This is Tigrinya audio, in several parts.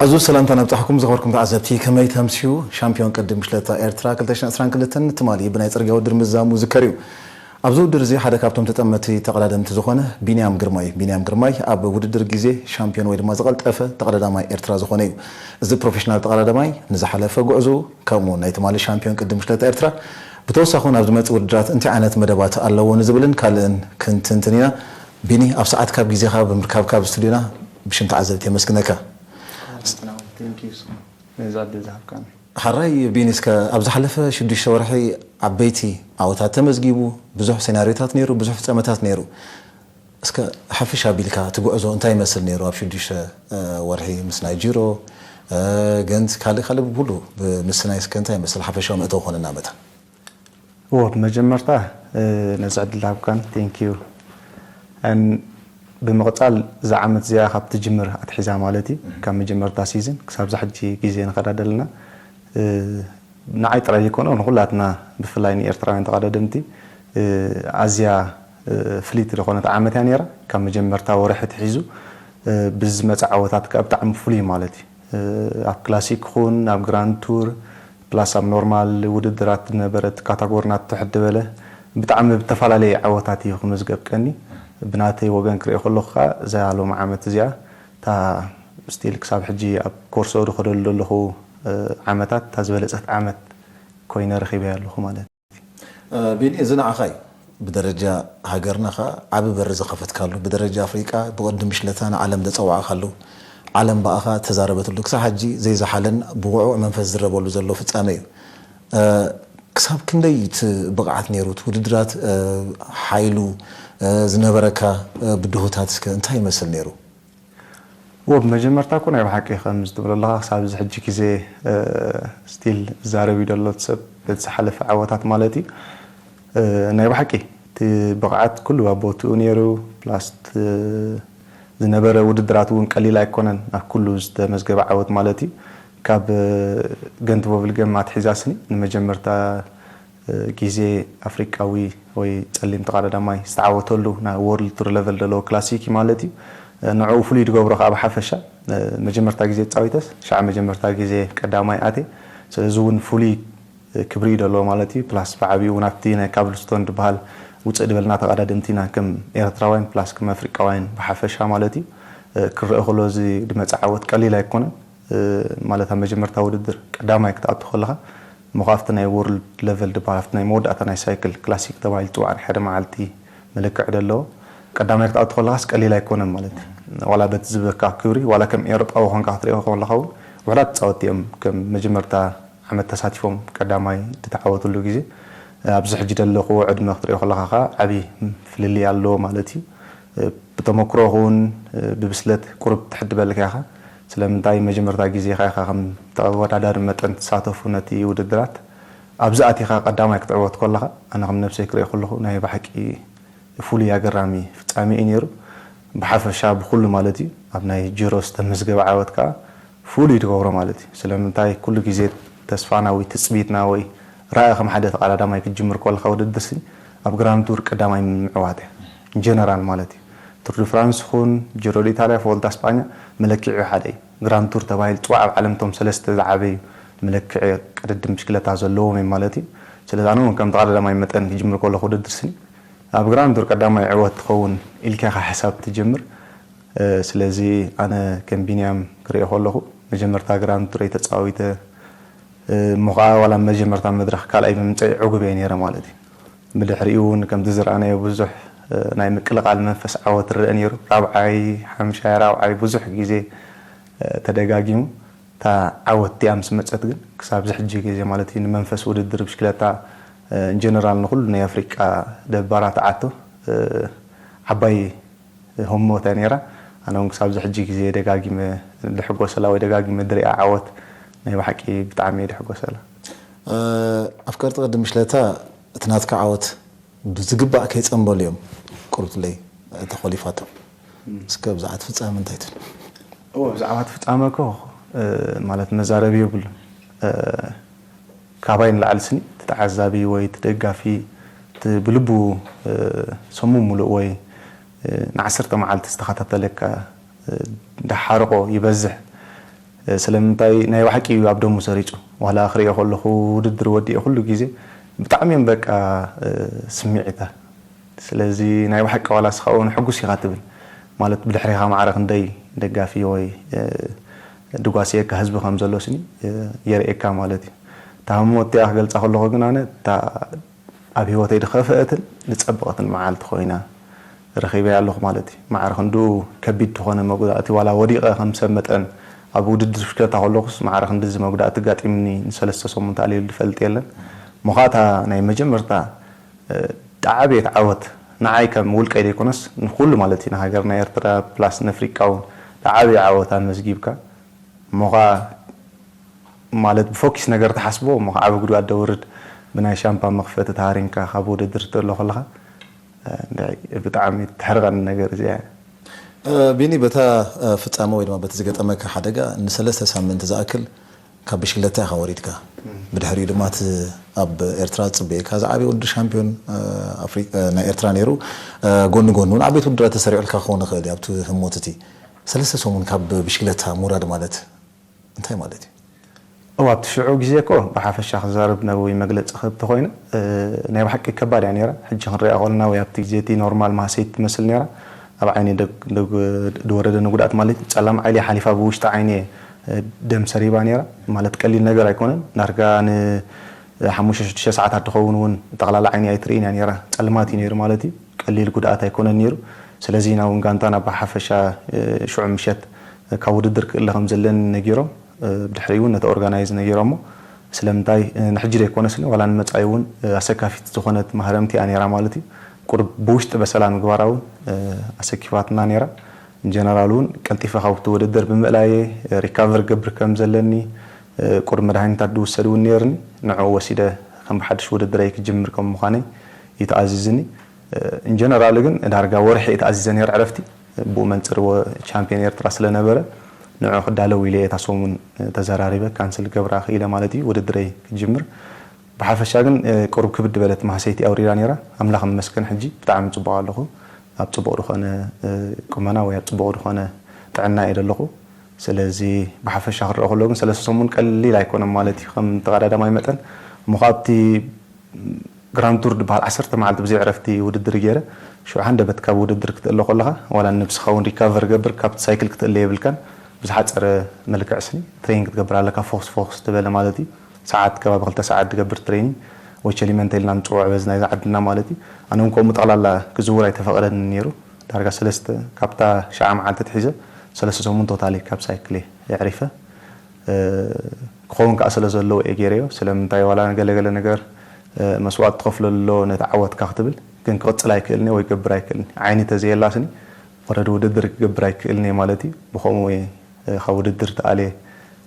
እዚ ሰላምታ ነብጻሕኩም ዝኸበርኩም ተዓዘብቲ፣ ከመይ ተምስዩ? ሻምፒዮን ቅድድም ብሽክለታ ኤርትራ ክልተ ሽሕን ዕስራን ክልተን ትማሊ ብናይ ጽርግያ ውድድር ምዛሙ ዝከር እዩ። ኣብዚ ውድድር እዚ ሓደ ካብቶም ተጠመቲ ተቐዳደምቲ ዝኾነ ቢንያም ግርማይ፣ ቢንያም ግርማይ ኣብ ውድድር ግዜ ሻምፒዮን ወይ ድማ ዝቐልጠፈ ተቐዳዳማይ ኤርትራ ዝኾነ እዩ። እዚ ፕሮፌሽናል ተቐዳዳማይ ንዝሓለፈ ጉዕዞ ከምኡ ናይ ትማሊ ሻምፒዮን ቅድድም ብሽክለታ ኤርትራ ብተወሳኺ እውን ኣብ ዝመጽእ ውድድራት እንታይ ዓይነት መደባት ኣለዎ ንዝብልን ካልእን ክንትንትን ኢና። ቢኒ፣ ኣብ ሰዓት ካብ ግዜኻ ብምርካብ ካብ ስቱዲዮና ብሽም ተዓዘብቲ የመስግነካ። Thank you so much ነዚ ዕድል ዝሃብካኒ። ሓራይ ቢኒ፣ እስከ ኣብ ዝሓለፈ ሽዱሽተ ወርሒ ዓበይቲ ዓወታት ተመዝጊቡ፣ ብዙሕ ሴናሪዮታት ነይሩ፣ ብዙሕ ፍጸመታት ነይሩ። እስከ ሓፍሽ ኣቢልካ እቲ ጉዕዞ እንታይ ይመስል ነይሩ ኣብ ሽዱሽተ ወርሒ ምስ ናይ ጂሮ ገንት ካልእ ካልእ ብኩሉ ብምስናይ እስከ እንታይ ይመስል ሓፈሻዊ መእተዊ ኮነና መታን? እዎ ብመጀመርታ ነዚ ዕድል ሃብካን thank you። እን ብምቕጻል እዛ ዓመት እዚኣ ካብ ትጅምር ኣትሒዛ ማለት እዩ፣ ካብ መጀመርታ ሲዝን ክሳብ ዛ ሕጂ ግዜ ንኸዳደልና ንዓይ ጥራይ ዘይኮነ ንኹላትና ብፍላይ ንኤርትራውያን ተቐዳደምቲ ኣዝያ ፍልይቲ ዝኾነት ዓመት እያ ነይራ። ካብ መጀመርታ ወርሒ ትሒዙ ብዝመፀ ዓወታት ከዓ ብጣዕሚ ፍሉይ ማለት እዩ። ኣብ ክላሲክ ይኹን ኣብ ግራንድ ቱር ፕላስ ኣብ ኖርማል ውድድራት ዝነበረ እቲ ካታጎርና ትሕት ዝበለ ብጣዕሚ ብተፈላለየ ዓወታት እዩ ክምዝገብ ቀኒ። ብናተይ ወገን ክሪኦ ከለኹ ከዓ እዛ ሎሚ ዓመት እዚኣ እታ ስቲል ክሳብ ሕጂ ኣብ ኮርሶ ዝኸደሉ ዘለኹ ዓመታት እታ ዝበለፀት ዓመት ኮይነ ረኺበያ ኣለኹ ማለት እዩ። ቢኒ፣ እዚ ንዓኻ እዩ ብደረጃ ሃገርና ኸዓ ዓቢ በሪ ዝኸፈትካሉ፣ ብደረጃ ኣፍሪቃ ብቕድድም ብሽክለታ ንዓለም ዘጸዋዕካሉ፣ ዓለም ብኣኻ ተዛረበትሉ፣ ክሳብ ሕጂ ዘይዝሓለን ብውዕውዕ መንፈስ ዝዝረበሉ ዘሎ ፍጻመ እዩ። ክሳብ ክንደይ እቲ ብቕዓት ነይሩ? እቲ ውድድራት ሓይሉ ዝነበረካ ብድሆታት እስከ እንታይ ይመስል ነይሩ? እዎ ብመጀመርታ እኮ ናይ ብሓቂ ከምዚ ትብሎ ኣለኻ ክሳብ እዚ ሕጂ ግዜ ስቲል ዝዛረብ እዩ ዘሎ እቲ ሰብ በቲ ዝሓለፈ ዓወታት ማለት እዩ። ናይ ብሓቂ እቲ ብቕዓት ኩሉ ኣብ ቦትኡ ነይሩ ፕላስ ዝነበረ ውድድራት እውን ቀሊል ኣይኮነን ኣብ ኩሉ ዝተመዝገበ ዓወት ማለት እዩ። ካብ ገንት ቦቭልገም ኣትሒዛ ስኒ ንመጀመርታ ግዜ ኣፍሪቃዊ ወይ ጸሊም ተቐዳዳማይ ዝተዓወተሉ ናይ ወርልድ ቱር ለቨል ዘለዎ ክላሲክ እዩ ማለት እዩ። ንዕኡ ፍሉይ ዝገብሮ ከዓ ብሓፈሻ መጀመርታ ግዜ ተፃዊተስ ሸዓ መጀመርታ ግዜ ቀዳማይ ኣቴ ስለዚ እውን ፍሉይ ክብሪ እዩ ዘለዎ ማለት እዩ። ፕላስ ብዓብኡ እውን ኣብቲ ናይ ካብልስቶን ዝበሃል ውፅእ ዝበልና ተቐዳደምቲ ኢና ከም ኤርትራውያን ፕላስ ከም ኣፍሪቃውያን ብሓፈሻ ማለት እዩ። ክረአ ከሎ እዚ ዝመፀ ዓወት ቀሊል ኣይኮነን። ማለት ኣብ መጀመርታ ውድድር ቀዳማይ ክትኣቱ ከለኻ እሞ ካብቲ ናይ ወርልድ ለቨል ዝበሃል ኣብቲ ናይ መወዳእታ ናይ ሳይክል ክላሲክ ተባሂሉ ዝፅዋዕ ናይ ሓደ መዓልቲ መለክዒ ዘለዎ ቀዳማይ ክትኣቱ ከለኻስ ቀሊል ኣይኮነን ማለት እዩ። ዋላ በቲ ዝበካ ክብሪ ዋላ ከም ኤውሮጳዊ ኮንካ ክትሪኦ ከለኻ እውን ውሑዳት ተፃወትቲ እዮም ከም መጀመርታ ዓመት ተሳቲፎም ቀዳማይ ዝተዓወትሉ ግዜ ኣብዚ ሕጂ ዘለኽዎ ዕድመ ክትሪኦ ከለኻ ከዓ ዓብዪ ፍልልይ ኣለዎ ማለት እዩ። ብተመክሮ ይኹን ብብስለት ቁሩብ ትሕድበልካ ኢኻ። ስለምንታይ መጀመርታ ግዜኻ ኢኻ ከም ተወዳዳሪ መጠን ትሳተፉ ነቲ ውድድራት ኣብዚ ኣቲኻ ቀዳማይ ክትዕወት ከለኻ ኣነ ከም ነብሰይ ክሪኦ ከለኹ ናይ ብሓቂ ፍሉይ ኣገራሚ ፍጻሜ እዩ ነይሩ። ብሓፈሻ ብኹሉ ማለት እዩ ኣብ ናይ ጂሮ ዝተመዝገበ ዓወት ከዓ ፍሉይ ትገብሮ ማለት እዩ። ስለምንታይ ኩሉ ግዜ ተስፋና ወይ ትጽቢትና ወይ ራኢ ከም ሓደ ተቐዳዳማይ ክትጅምር ከለኻ ውድድር ሲ ኣብ ግራንድ ቱር ቀዳማይ ምዕዋት እያ ጀነራል ማለት እዩ። ቱር ዱ ፍራንስ ይኹን ጂሮ ዲ ኢታልያ ፎልታ ስጳኛ መለክዒ ሓደ እዩ። ግራንድ ቱር ተባሂሉ ፅዋዕ ኣብ ዓለም ቶም ሰለስተ ዝዓበዩ መለክዒ ቅድድም ብሽክለታ ዘለዎም እዮም ማለት እዩ። ስለዚ ኣነ እውን ከም ተቐዳዳማይ መጠን ክጅምር ከለኹ ውድድር ስኒ ኣብ ግራንድ ቱር ቀዳማይ ዕወት ትኸውን ኢልካ ኢኻ ሕሳብ ትጅምር። ስለዚ ኣነ ከም ቢንያም ክሪኦ ከለኹ መጀመርታ ግራንድ ቱረይ ተፃዊተ እሞ ከዓ ዋላ መጀመርታ መድረኽ ካልኣይ ብምምፀይ ዕጉብ እየ ነይረ ማለት እዩ። ብድሕሪኡ እውን ከምቲ ዝረኣናዮ ብዙሕ ናይ ምቅልቃል መንፈስ ዓወት ይረአ ነይሩ። ራብዓይ፣ ሓምሻይ፣ ራብዓይ ብዙሕ ግዜ ተደጋጊሙ። እታ ዓወት እቲኣ ምስ መፀት ግን ክሳብ እዚ ሕጂ ግዜ ማለት እዩ ንመንፈስ ውድድር ብሽክለታ ኢንጀነራል ንኩሉ ናይ ኣፍሪቃ ደባራ ተዓቶ ዓባይ ህሞት እያ ነይራ። ኣነ እውን ክሳብ እዚ ሕጂ ግዜ ደጋጊመ ልሕጎሰላ ወይ ደጋጊመ ድሪኣ ዓወት ናይ ብሓቂ ብጣዕሚ እየ ድሕጎሰላ። ኣፍቀርቲ ቅድም ብሽክለታ እቲ ናትካ ዓወት ብዝግባእ ከይጸንበሉ እዮም ቁርብትለይ ተኾሊፋቶም። እስከ ብዛዕባ እቲ ፍጻመ እንታይ ትብል? እወ ብዛዕባ እቲ ፍጻመ እኮ ማለት መዛረቢ የብሉን። ካባይ ንላዕሊ ስኒ እቲ ተዓዛቢ ወይ እቲ ደጋፊ እቲ ብልቡ ሰሙን ሙሉእ ወይ ንዓሰርተ መዓልቲ ዝተኸታተለካ ደሓርቆ ይበዝሕ። ስለምንታይ ናይ ብሓቂ እዩ ኣብ ደሙ ሰሪጹ። ዋላ ክሪኦ ከለኹ ውድድር ወዲኡ ኩሉ ግዜ ብጣዕሚ እዮም በቃ ስምዒታ። ስለዚ ናይ ብሓቂ ዋላ እስኻ እውን ሕጉስ ኢኻ ትብል። ማለት ብድሕሪኻ ማዕረ ክንደይ ደጋፊ ወይ ድጓስየካ ህዝቢ ከም ዘሎ ስኒ የርእየካ ማለት እዩ። እታ ህሞት እቲኣ ክገልጻ ከለኹ ግን ኣነ እታ ኣብ ህይወተይ ዝኸፍአትን ዝጸበቐትን መዓልቲ ኮይና ረኺበያ ኣለኹ ማለት እዩ። ማዕረ ክንድኡ ከቢድ ዝኾነ መጉዳእቲ ዋላ ወዲቐ ከም ሰብ መጠን ኣብ ውድድር ብሽክለታ ከለኹስ ማዕረ ክንድዚ መጉዳእቲ ኣጋጢምኒ ንሰለስተ ሰሙን ተኣልየሉ ዝፈልጥ የለን። እሞ ኸኣ እታ ናይ መጀመርታ ዝዓበየት ዓወት ንዓይ ከም ውልቀይ ዘይኮነስ ንኹሉ ማለት እዩ ንሃገርና ኤርትራ ፕላስ ንኣፍሪቃ እውን ዝዓበየ ዓወት ኣመዝጊብካ እሞ ኸኣ ማለት ብፎኪስ ነገር ትሓስቦ እሞ ኸዓ ዓቢ ጉድኣት ደውርድ ብናይ ሻምፓ መኽፈቲ ተሃሪምካ ካብ ውድድር ትእሎ ከለኻ ብጣዕሚ ትሕርቐኒ ነገር እዚኣ። ቢኒ በታ ፍጻመ ወይ ድማ በቲ ዝገጠመካ ሓደጋ ንሰለስተ ሳምንቲ ዝኣክል ካብ ብሽክለታ ኢኻ ወሪድካ። ብድሕሪኡ ድማ እቲ ኣብ ኤርትራ ዝጽበየካ ዝዓበየ ውድድር ሻምፒዮን ናይ ኤርትራ ነይሩ። ጎኒ ጎኑ እውን ዓበይቲ ውድድራት ተሰሪዑልካ ክኸውን ይኽእል እዩ ኣብቲ ህሞት እቲ። ሰለስተ ሰሙን ካብ ብሽክለታ ምውራድ ማለት እንታይ ማለት እዩ? እዋ ኣብቲ ሽዑ ግዜ እኮ ብሓፈሻ ክዛረብ ነብዊ መግለጺ ክህብ ተኾይነ ናይ ብሓቂ ከባድ እያ ነይራ። ሕጂ ክንሪኣ ከለና ወይ ኣብቲ ግዜ እቲ ኖርማል ማህሰይቲ ትመስል ነይራ። ኣብ ዓይኒ ዝወረደ ንጉድኣት ማለት እዩ። ጸላም ዓይሊ ሓሊፋ ብውሽጢ ዓይኒ ደም ሰሪባ ነይራ። ማለት ቀሊል ነገር ኣይኮነን። ዳርጋ ንሓሙሽተ ሽዱሽተ ሰዓታት ትኸውን እውን ጠቕላላ ዓይኒ ኣይትርእን እያ ነይራ። ጸልማት እዩ ነይሩ ማለት እዩ። ቀሊል ጉድኣት ኣይኮነን ነይሩ። ስለዚ ኢና እውን ጋንታና ብሓፈሻ ሽዑ ምሸት ካብ ውድድር ክእለ ከም ዘለኒ ነጊሮም ብድሕሪኡ እውን ነቲ ኦርጋናይዝ ነጊሮሞ ስለምንታይ ንሕጂ ዘይኮነስ ዋላ ንመጻኢ እውን ኣሰካፊት ዝኾነት ማህረምቲ እያ ነይራ ማለት እዩ። ቁሩብ ብውሽጢ በሰላ ምግባራ እውን ኣሰኪፋትና ነይራ። ጀነራል እውን ቀልጢፈ ካብቲ ውድድር ብምእላየ ሪካቨር ገብር ከም ዘለኒ ቁሩብ መድሃኒታት ዝውሰድ እውን ነይርኒ ንዕኡ ወሲደ ከም ብሓድሽ ውድድረይ ክጅምር ከም ምዃነይ እዩ ተኣዚዝኒ። ኢንጀነራል ግን ዳርጋ ወርሒ እየ ተኣዚዘ ነይረ ዕረፍቲ። ብኡ መንፅር ወ- ቻምፒዮን ኤርትራ ስለነበረ ንዑ ክዳለው ኢለ እየ እታ ሰሙን ተዘራሪበ ካንስል ገብራ ክኢለ ማለት እዩ ውድድረይ ክጅምር። ብሓፈሻ ግን ቁሩብ ክብድ በለት ማህሰይቲ ኣውሪዳ ነይራ። ኣምላኽ ይመስገን ሕጂ ብጣዕሚ ፅቡቕ ኣለኹ። ኣብ ፅቡቕ ዝኾነ ቁመና ወይ ኣብ ፅቡቕ ዝኾነ ጥዕና እየ ዘለኹ። ስለዚ ብሓፈሻ ክረአ ከሎ ግን ሰለስተ ሰሙን ቀሊል ኣይኮነን ማለት እዩ ከም ተቐዳዳማይ መጠን። እሞ ካብቲ ግራንድ ቱር ዝበሃል ዓሰርተ መዓልቲ ብዘይ ዕረፍቲ ውድድር ገይረ ሽዑ ሃንደበት ካብ ውድድር ክትእለ ከለኻ ዋላ ንብስኻ እውን ሪካቨር ገብር ካብቲ ሳይክል ክትእለ የብልካን ብዝሓፀረ መልክዕ ስኒ ትሬኒንግ ክትገብር ኣለካ ፎክስ ፎክስ ትበለ ማለት እዩ ሰዓት ከባቢ ክልተ ሰዓት ትገብር ትሬኒንግ ወይ ቸሊመንተ ኢልና ንፅውዖ በዚ ናይዛ ዓድና ማለት እዩ ኣነ እውን ከምኡ ጠቕላላ ክዝውር ኣይተፈቐደኒ ነይሩ ዳርጋ ሰለስተ ካብታ ሸዓ መዓልቲ ትሒዘ ሰለስተ ሰሙን ቶታሊ ካብ ሳይክል የዕሪፈ ክኸውን ከዓ ስለ ዘለዎ እየ ገይረዮ ስለምንታይ ዋላ ገለገለ ነገር መስዋእቲ ትኸፍሎ ኣሎ ነቲ ዓወትካ ክትብል ግን ክቕፅል ኣይክእልኒ ወይ ገብር ኣይክእልኒ ዓይኒ ተዘየላስኒ ወረድ ውድድር ክገብር ኣይክእልኒ ማለት እዩ ብከምኡ እየ ካብ ውድድር ተኣልየ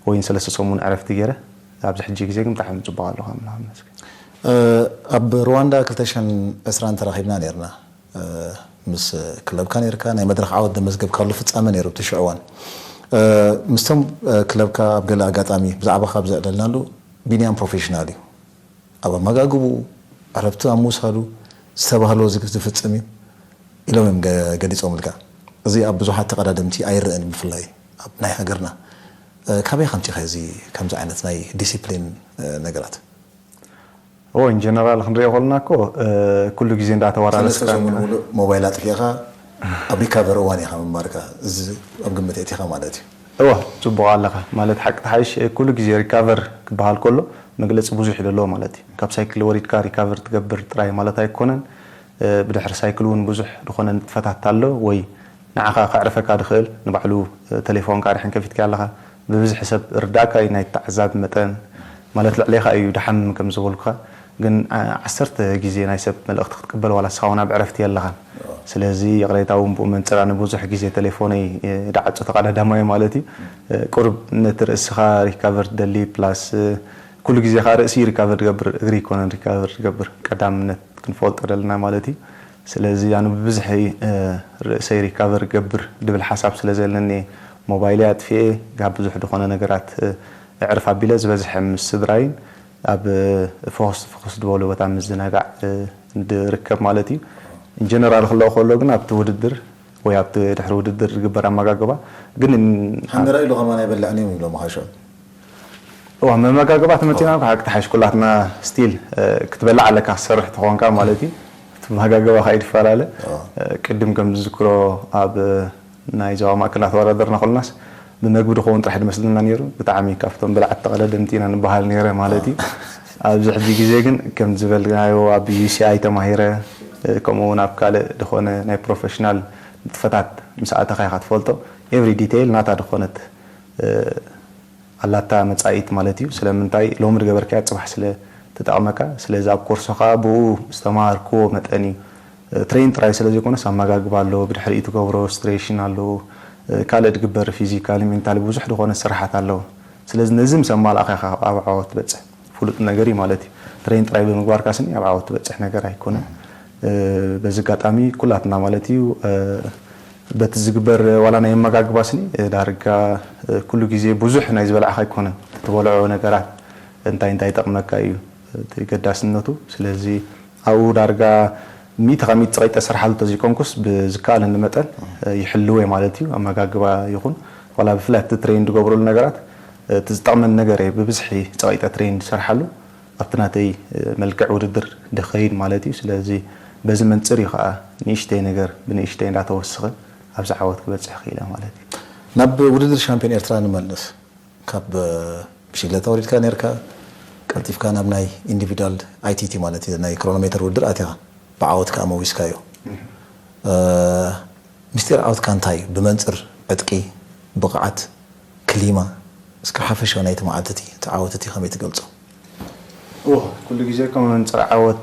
ወይን ሰለስተ ሰሙን ዕረፍቲ ገይረ ኣብዚ ሕጂ ግዜ ግን ብጣዕሚ ፅቡቅ ኣለኹ ኣምላኽ ይመስገን ኣብ ሩዋንዳ ክልተ ሽሕን ዕስራን ተራኺብና ነርና ምስ ክለብካ ነርካ ናይ መድረኽ ዓወት ዘመዝገብካሉ ፍጻመ ነይሩ እቲ ሽዑ እዋን ምስቶም ክለብካ ኣብ ገለ ኣጋጣሚ ብዛዕባኻ ኣብ ዘዕለልናሉ ቢንያም ፕሮፌሽናል እዩ ኣብ ኣመጋግብኡ ዕረፍቲ ኣብ ምውሳዱ ዝተባህሎ ዝፍጽም እዩ ኢሎም እዮም ገሊጾምልካ እዚ ኣብ ብዙሓት ተቐዳደምቲ ኣይረእን ብፍላይ ኣብ ናይ ሃገርና ካበይ ከምፂኻ እዚ ከምዚ ዓይነት ናይ ዲሲፕሊን ነገራት ኦ ኢንጀነራል ክንሪኦ ከለና እኮ ኩሉ ግዜ እንዳተወራረስካ ሰለስተ ሰሙን ሙሉእ ሞባይል ኣጥፊእኻ ኣብ ሪካቨር እዋን ኢኻ ምንባርካ እዚ ኣብ ግምት እቲኻ ማለት እዩ እዋ ፅቡቕ ኣለኻ ማለት ሓቂ ተሓይሽ ኩሉ ግዜ ሪካቨር ክበሃል ከሎ መግለፂ ብዙሕ እዩ ዘለዎ ማለት እዩ ካብ ሳይክል ወሪድካ ሪካቨር ትገብር ጥራይ ማለት ኣይኮነን ብድሕሪ ሳይክል እውን ብዙሕ ዝኾነ ንጥፈታት ኣሎ ወይ ንዓኻ ከዕርፈካ ድኽእል ንባዕሉ ተሌፎንካ ድሕን ከፊትካ ኣለኻ ብብዝሒ ሰብ ርዳእካ እዩ ናይ ተዓዛቢ መጠን ማለት ልዕሌኻ እዩ ድሓምም ከም ዝበልኩኻ ግን ዓሰርተ ግዜ ናይ ሰብ መልእኽቲ ክትቅበል ዋላ ስኻ እውን ኣብ ዕረፍቲ የለኻን ስለዚ ይቕሬታ እውን ብኡ መንፅር ኣነ ብዙሕ ግዜ ተሌፎነይ ድዓፁ ተቐዳዳማይ ማለት እዩ ቁርብ ነቲ ርእስኻ ሪካቨር ትደሊ ፕላስ ኩሉ ግዜ ከዓ ርእሲ ሪካቨር ትገብር እግሪ ይኮነን ሪካቨር ትገብር ቀዳምነት ክንፈልጦ ደለና ማለት እዩ ስለዚ ኣነ ብብዝሒ ርእሰይ ሪካቨር ገብር ድብል ሓሳብ ስለ ዘለኒ ሞባይለይ ኣጥፊኤ ካብ ብዙሕ ድኾነ ነገራት እዕርፍ ኣቢለ ዝበዝሐ ምስ ስድራይን ኣብ ፎክስ ፎክስ ዝበሉ ቦታ ምዝናጋዕ ድርከብ ማለት እዩ ኢንጀነራል ክለኦ ከሎ ግን ኣብቲ ውድድር ወይ ኣብቲ ድሕሪ ውድድር ዝግበር ኣመጋግባ ግን ሓንደራ ኢሉ ከማን ኣይበልዕን እዮም ይብሎም ሓሾም እዋ መመጋግባ ተመፂና ሓቂ ተሓሽ ኩላትና ስቲል ክትበላዕ ኣለካ ክሰርሕ ትኾንካ ማለት እዩ። እቲ መመጋግባ ከዓ ይፈላለ። ቅድም ከም ዝዝክሮ ኣብ ናይ ዞባ ማእከል እናተወዳደርና ከለናስ ብመግቢ ድኸውን ጥራሕ ድመስለና ነይሩ። ብጣዕሚ ካብቶም በላዕቲ ተቐዳደምቲ ኢና ንበሃል ነይረ ማለት እዩ። ኣብዚ ሕጂ ግዜ ግን ከም ዝበልናዮ ኣብ ዩሲኣይ ተማሂረ፣ ከምኡ እውን ኣብ ካልእ ዝኾነ ናይ ፕሮፌሽናል ንጥፈታት ምስ ኣተኻ ኢኻ ትፈልጦ። ኤቭሪ ዲቴይል ናታ ዝኾነት ኣላታ መጻኢት ማለት እዩ። ስለምንታይ ሎሚ ዝገበርካያ ጽባሕ ስለ ትጠቕመካ። ስለዚ ኣብ ኮርሶ ከዓ ብኡ ዝተማሃርክዎ መጠን እዩ። ትሬን ጥራይ ስለ ዘይኮነስ ኣመጋግባ ኣሎ፣ ብድሕሪኡ ትገብሮ ስትሬሽን ኣሎ፣ ካልእ ትግበር ፊዚካሊ ሜንታሊ ብዙሕ ዝኾነ ስራሓት ኣለዎ። ስለዚ ነዚ ምስ ኣማላእካ ኢኻ ኣብ ዓወት ትበጽሕ። ፍሉጥ ነገር እዩ ማለት እዩ። ትሬን ጥራይ ብምግባርካ ስኒ ኣብ ዓወት ትበጽሕ ነገር ኣይኮነን። በዚ ኣጋጣሚ ኩላትና ማለት እዩ በቲ ዝግበር ዋላ ናይ ኣመጋግባ ስኒ ዳርጋ ኩሉ ግዜ ብዙሕ ናይ ዝበላዕካ ኣይኮነን። እቲ ትበልዖ ነገራት እንታይ እንታይ ይጠቕመካ እዩ እቲ ገዳስነቱ። ስለዚ ኣብኡ ዳርጋ ሚእቲ ካብ ሚእቲ ፀቒጠ ስርሓሉ ተዘይኮንኩስ ብዝከኣለኒ መጠን ይሕልወ ማለት እዩ። ኣመጋግባ ይኹን ዋላ ብፍላይ እቲ ትሬን ዝገብረሉ ነገራት እቲ ዝጠቕመኒ ነገር እየ ብብዝሒ ፀቒጠ ትሬን ዝሰርሓሉ ኣብቲ ናተይ መልክዕ ውድድር ድኸይድ ማለት እዩ። ስለዚ በዚ መንፅር እዩ ከዓ ንእሽተይ ነገር ብንእሽተይ እንዳተወስኸ ኣብዚ ዓወት ክበፅሕ ክኢለ ማለት እዩ። ናብ ውድድር ሻምፒዮን ኤርትራ ንመልስ። ካብ ብሽግለታ ወሪድካ ነርካ ቀልጢፍካ ናብ ናይ ኢንዲቪድዋል ኣይቲቲ ማለት እዩ ናይ ክሮኖሜተር ውድድር ኣትኻ ብዓወት ከዓ መዊስካዮ። ምስጢር ዓወትካ እንታይ እዩ? ብመንፅር ዕጥቂ፣ ብቕዓት፣ ክሊማ፣ እስከ ሓፈሻዊ ናይቲ መዓልቲ እቲ ዓወት እቲ ከመይ ትገልፆ? ኩሉ ግዜ ከም መንፅር ዓወት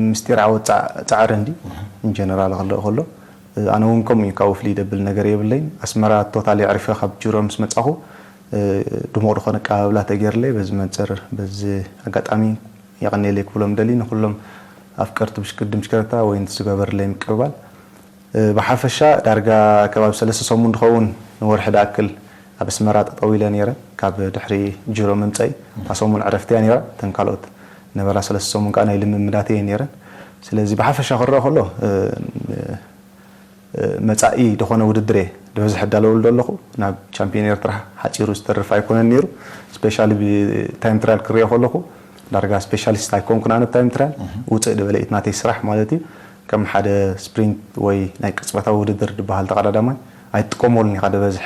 ምስጢር ዓወት ፃዕሪ እንዲ ኢንጀነራል ክልእ ከሎ ኣነ እውን ከምኡ እዩ። ካብኡ ፍልይ ደብል ነገር የብለይን። ኣስመራ ቶታሊ ኣዕሪፈ ካብ ጅሮ ምስ መፃኹ ድሙቕ ዝኾነ ኣቀባብላ ተገይርለይ። በዚ መንፅር በዚ ኣጋጣሚ የቐንየለይ ክብሎም ደሊ ንኩሎም ኣፍቀርቲ ብሽቅድም ሽከረታ ወይ ዝገበርለይ ምቅርባል ብሓፈሻ ዳርጋ ከባቢ ሰለስተ ሰሙን ዝኸውን ንወርሒ ድኣክል ኣብ ኣስመራ ጠጠው ኢለ ነይረ። ካብ ድሕሪ ጅሮ ምምፀኢ እታ ሰሙን ዕረፍቲ እያ ነይራ። እተን ካልኦት ነበራ ሰለስተ ሰሙን ከዓ ናይ ልምምዳት እየ ነይረን። ስለዚ ብሓፈሻ ክረአ ከሎ መፃኢ ዝኾነ ውድድር እየ ዝበዝሕ እዳለወሉ ዘለኹ። ናብ ቻምፒዮን ኤርትራ ሓፂሩ ዝተርፍ ኣይኮነን ነይሩ። ስፔሻሊ ብታይም ትራያል ክሪኦ ከለኹ ዳርጋ ስፔሻሊስት ኣይኮንኩን ኣነ ብታይም ትራያል ውፅእ ዝበለ እቲ ናተይ ስራሕ ማለት እዩ። ከም ሓደ ስፕሪንት ወይ ናይ ቅፅበታዊ ውድድር ዝበሃል ተቐዳዳማይ ኣይትጥቀመሉን ኢኻ ዝበዝሐ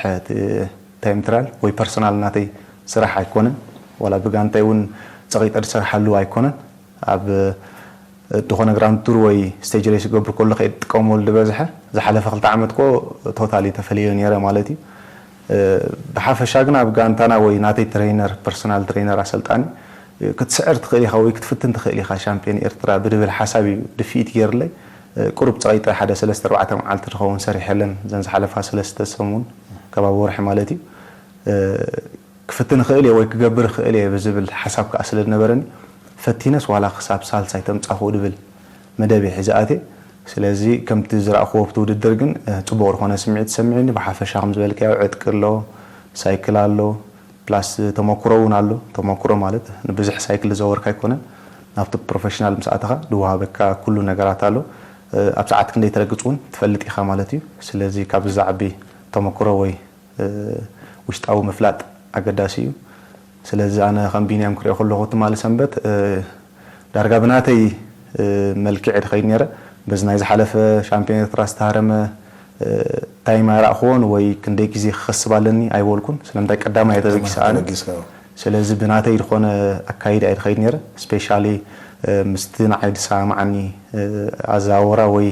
ታይም ትራያል ወይ ፐርሰናል ናተይ ስራሕ ኣይኮነን። ዋላ ብጋንታይ እውን ፀቒጠ ዝሰርሓሉ ኣይኮነን። ኣብ ዝኾነ ግራንድ ቱር ወይ ስቴጅ ሬስ ክገብር ከሎ ከይጥቀመሉ ዝበዝሐ ዝሓለፈ ክልተ ዓመት ኮ ቶታሊ ተፈለዮ ነይረ ማለት እዩ። ብሓፈሻ ግን ኣብ ጋንታና ወይ ናተይ ትሬነር ፐርሰናል ትሬነር ኣሰልጣኒ ክትስዕር ትኽእል ኢኻ ወይ ክትፍትን ትኽእል ኢኻ ሻምፒዮን ኤርትራ ብድብል ሓሳብ እዩ ድፍኢት ገይርለይ። ቁሩብ ፀቒጠ ሓደ ሰለስተ ኣርባዕተ መዓልቲ ዝኸውን ሰሪሐለን ዘን ዝሓለፋ ሰለስተ ሰሙን ከባቢ ወርሒ ማለት እዩ። ክፍትን እኽእል እየ ወይ ክገብር እኽእል እየ ብዝብል ሓሳብ ከዓ ስለ ዝነበረኒ ፈቲነስ ዋላ ክሳብ ሳልሳይ ተምፃኹ ድብል መደብ እየ ሒዘ ኣትየ። ስለዚ ከምቲ ዝረእኽዎ ኣብቲ ውድድር ግን ፅቡቕ ዝኾነ ስምዒት ተሰሚዑኒ። ብሓፈሻ ከም ዝበልካዮ ዕጥቂ ኣሎ፣ ሳይክል ኣሎ፣ ፕላስ ተመኩሮ እውን ኣሎ። ተመኩሮ ማለት ንብዙሕ ሳይክል ዝዘወርካ ኣይኮነን፣ ናብቲ ፕሮፌሽናል ምስ ኣተኻ ዝወሃበካ ኩሉ ነገራት ኣሎ። ኣብ ሰዓት ክንደይ ተረግፅ እውን ትፈልጥ ኢኻ ማለት እዩ። ስለዚ ካብዚ ዝዓቢ ተመኩሮ ወይ ውሽጣዊ ምፍላጥ ኣገዳሲ እዩ። ስለዚ ኣነ ከም ቢንያም ክሪኦ ከለኹ ትማሊ ሰንበት ዳርጋ ብናተይ መልክዕ ድኸይድ ነይረ። በዚ ናይ ዝሓለፈ ሻምፒዮን ኤርትራ ዝተሃረመ ታይም ኣይረእኽዎን ወይ ክንደይ ግዜ ክኸስብ ኣለኒ ኣይበልኩን። ስለምንታይ ቀዳማይ እየ ተበጊሰ ኣነ። ስለዚ ብናተይ ዝኾነ ኣካይዳ እየ ድኸይድ ነይረ። ስፔሻሊ ምስቲ ንዓይ ድሰማማዓኒ ኣዘዋውራ ወይ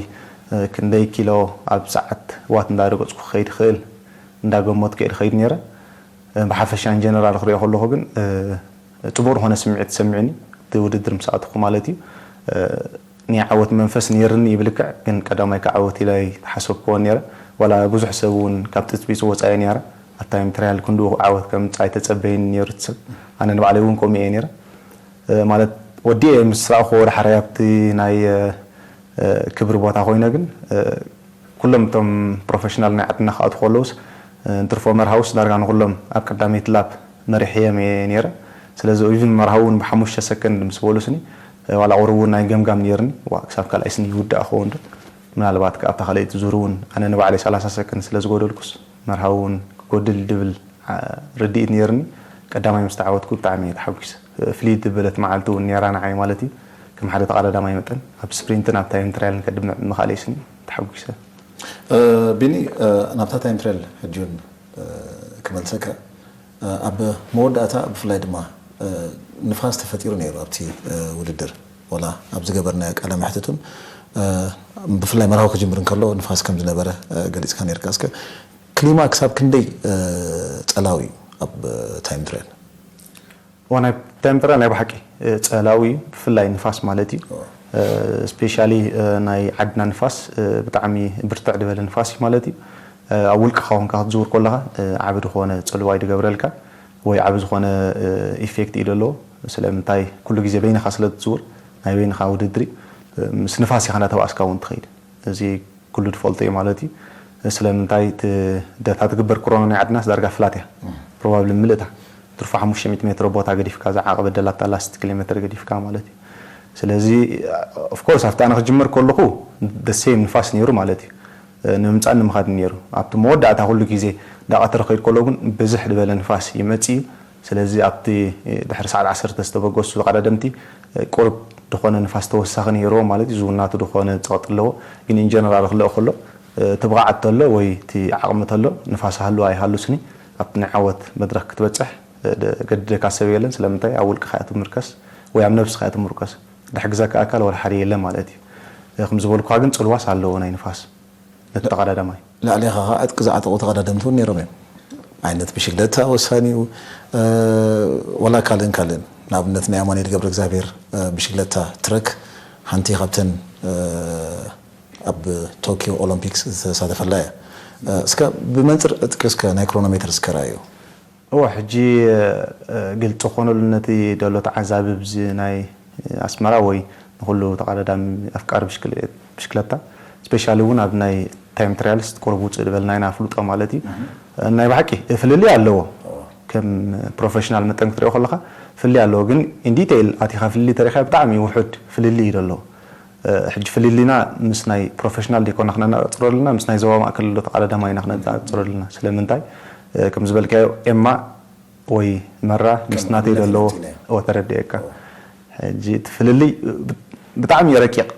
ክንደይ ኪሎ ኣብ ሰዓት ዋት እንዳረገፅኩ ክኸይድ ይኽእል እንዳገመትኩ እየ ድኸይድ ነይረ። ብሓፈሻ ኢንጀነራል ክሪኦ ከለኹ ግን ፅቡቕ ዝኾነ ስምዒት ተሰሚዑኒ እቲ ውድድር ምስ ኣተኹ ማለት እዩ። ናይ ዓወት መንፈስ ነይርኒ ይብል ልክዕ ግን ቀዳማይ ክዓወት ኢለ ኣይተሓሰብክዎን ነይረ። ዋላ ብዙሕ ሰብ እውን ካብ ትፅቢቱ ወፃኢ ነይረ። ኣብ ታይም ትራያል ክንድኡ ዓወት ከምፅእ ኣይተፀበየኒ ነይሩ እቲ ሰብ። ኣነ ንባዕለይ እውን ከምኡ እየ ነይረ። ማለት ወዲኤ ምስ ረኣኽዎ ዳሕራይ ኣብቲ ናይ ክብሪ ቦታ ኮይነ ግን ኩሎም እቶም ፕሮፌሽናል ናይ ዓድና ክኣትዉ ከለውስ እንትርፎ መርሃውስ ዳርጋ ንኩሎም ኣብ ቀዳመይቲ ላፕ መሪሐዮም እየ ነይረ። ስለዚ ኢቭን መርሃዊ እውን ብሓሙሽተ ሰከንድ ምስ በሉስኒ ዋላ ቁሩብ እውን ናይ ገምጋም ነይርኒ። ዋ ክሳብ ካልኣይ ስኒ ይውዳእ ክኸውን ዶ ምናልባት ኣብታ ካልኣይቲ ዙር እውን ኣነ ንባዕለይ ሰላሳ ሰከንድ ስለ ዝጎደልኩስ መርሃዊ እውን ክጎድል ድብል ርድኢት ነይርኒ። ቀዳማይ ምስ ተዓወትኩ ብጣዕሚ እየ ተሓጒሰ። ፍልይት ዝበለት መዓልቲ እውን ነይራ ንዓይ ማለት እዩ። ከም ሓደ ተቐዳዳማይ መጠን ኣብ ስፕሪንትን ኣብ ታይም ትራያልን ከድምዕ ብምኻለይ ስኒ ተሓጒሰ። ቢኒ፣ ናብታ ታይም ትራያል ሕጂ እውን ክመልሰካ። ኣብ መወዳእታ ብፍላይ ድማ ንፋስ ተፈጢሩ ነይሩ ኣብቲ ውድድር፣ ወላ ኣብ ዝገበርናዮ ቃለ መሕትት እውን ብፍላይ መርሃዊ ክጅምር እንከሎ ንፋስ ከም ዝነበረ ገሊፅካ ነይርካ። እስከ ክሊማ ክሳብ ክንደይ ፀላዊ እዩ ኣብ ታይም ትራያል? ዋናይ ታይም ትራያል ናይ ብሓቂ ፀላዊ እዩ፣ ብፍላይ ንፋስ ማለት እዩ። ስፔሻሊ ናይ ዓድና ንፋስ ብጣዕሚ ብርትዕ ዝበለ ንፋስ እዩ ማለት እዩ። ኣብ ውልቅኻ ኮንካ ክትዝውር ከለኻ ዓቢ ዝኾነ ፅልዋ እዩ ዝገብረልካ ወይ ዓቢ ዝኾነ ኢፌክት እዩ ዘለዎ። ስለምንታይ ኩሉ ግዜ በይንኻ ስለ ትዝውር ናይ በይንኻ ውድድር እዩ። ምስ ንፋስ ኢኻ እንዳተባእስካ እውን ትኸይድ። እዚ ኩሉ ዝፈልጦ እዩ ማለት እዩ። ስለምንታይ እቲ ደታ ትግበር ክሮኖ ናይ ዓድናስ ዳርጋ ፍላት እያ። ፕሮባብሊ ምልእታ ትርፎ ሓሙሽተ ሚእቲ ሜትሮ ቦታ ገዲፍካ ዝዓቐበ ደላታ ላስት ኪሎ ሜትር ገዲፍካ ማለት እዩ። ስለዚ ኦፍኮርስ ኣብቲ ኣነ ክጅምር ከለኹ ደሴም ንፋስ ነይሩ ማለት እዩ። ንምምፃእ ንምኻድ ነይሩ ኣብቲ መወዳእታ ኩሉ ግዜ ዳቐተረ ከይድ ከሎ ግን ብዝሕ ዝበለ ንፋስ ይመፅ እዩ። ስለዚ ኣብቲ ድሕሪ ሰዓት ዓሰርተ ዝተበገሱ ተቐዳደምቲ ቁሩብ ዝኾነ ንፋስ ተወሳኺ ነይርዎ ማለት እዩ። ዝውናቱ ዝኾነ ፀቕጢ ኣለዎ። ግን ኢንጀነራል ክልእ ከሎ እቲ ብቕዓት ተሎ ወይ እቲ ዓቕሚ ተሎ ንፋስ ሃሉ ኣይሃሉ ስኒ ኣብቲ ናይ ዓወት መድረክ ክትበፅሕ ገድደካ ሰብ የለን። ስለምንታይ ኣብ ውልቅኻ እያ ትምርከስ ወይ ኣብ ነብስኻ እያ ትምርከስ። ድሕግዘካ ኣካል ወላ ሓደ የለን ማለት እዩ። ከም ዝበልኩኻ ግን ፅልዋስ ኣለዎ ናይ ንፋስ ነቲ ተቐዳዳማይ። ላዕሌኻ ኸዓ ዕጥቂ ዝዓጠቑ ተቐዳደምቲ እውን ነይሮም እዮም። ዓይነት ብሽግለታ ወሳኒ እዩ። ወላ ካልእን ካልእን ንኣብነት ናይ ኣማኑኤል ገብረ እግዚኣብሔር ብሽግለታ ትረክ ሓንቲ ካብተን ኣብ ቶኪዮ ኦሎምፒክስ ዝተሳተፈላ እያ። እስከ ብመንፅር ዕጥቂ እስከ ናይ ክሮኖሜትር እስከ ረኣዮ። እወ ሕጂ ግልፂ ክኾነሉ ነቲ ደሎ ተዓዛቢ ብዚ ናይ ኣስመራ ወይ ንኩሉ ተቐዳዳሚ ኣፍቃሪ ብሽክለታ ስፔሻሊ እውን ኣብ ናይ ታይም ትራያልስ ቁሩብ ውፅእ ዝበልና ኢና ፍሉጦ ማለት እዩ። ናይ ብሓቂ ፍልልይ ኣለዎ። ከም ፕሮፌሽናል መጠን ክትሪኦ ከለካ ፍልልይ ኣለዎ፣ ግን ኢንዲቴይል ኣቲካ ፍልልይ ተሪካ ብጣዕሚ ውሑድ ፍልልይ እዩ ዘለዎ። ሕጂ ፍልልይና ምስ ናይ ፕሮፌሽናል ዲኮና ክነነፃፅሮ ኣለና፣ ምስ ናይ ዞባ ማእከል ዘሎ ተቐዳዳማይ ኢና ክነነፃፅሮ ኣለና። ስለምንታይ ከም ዝበልካዮ ኤማ ወይ መራ ምስ ናተይ ዘለዎ ተረድኤካ። ሕጂ እቲ ፍልልይ ብጣዕሚ እዩ ረቂቕ።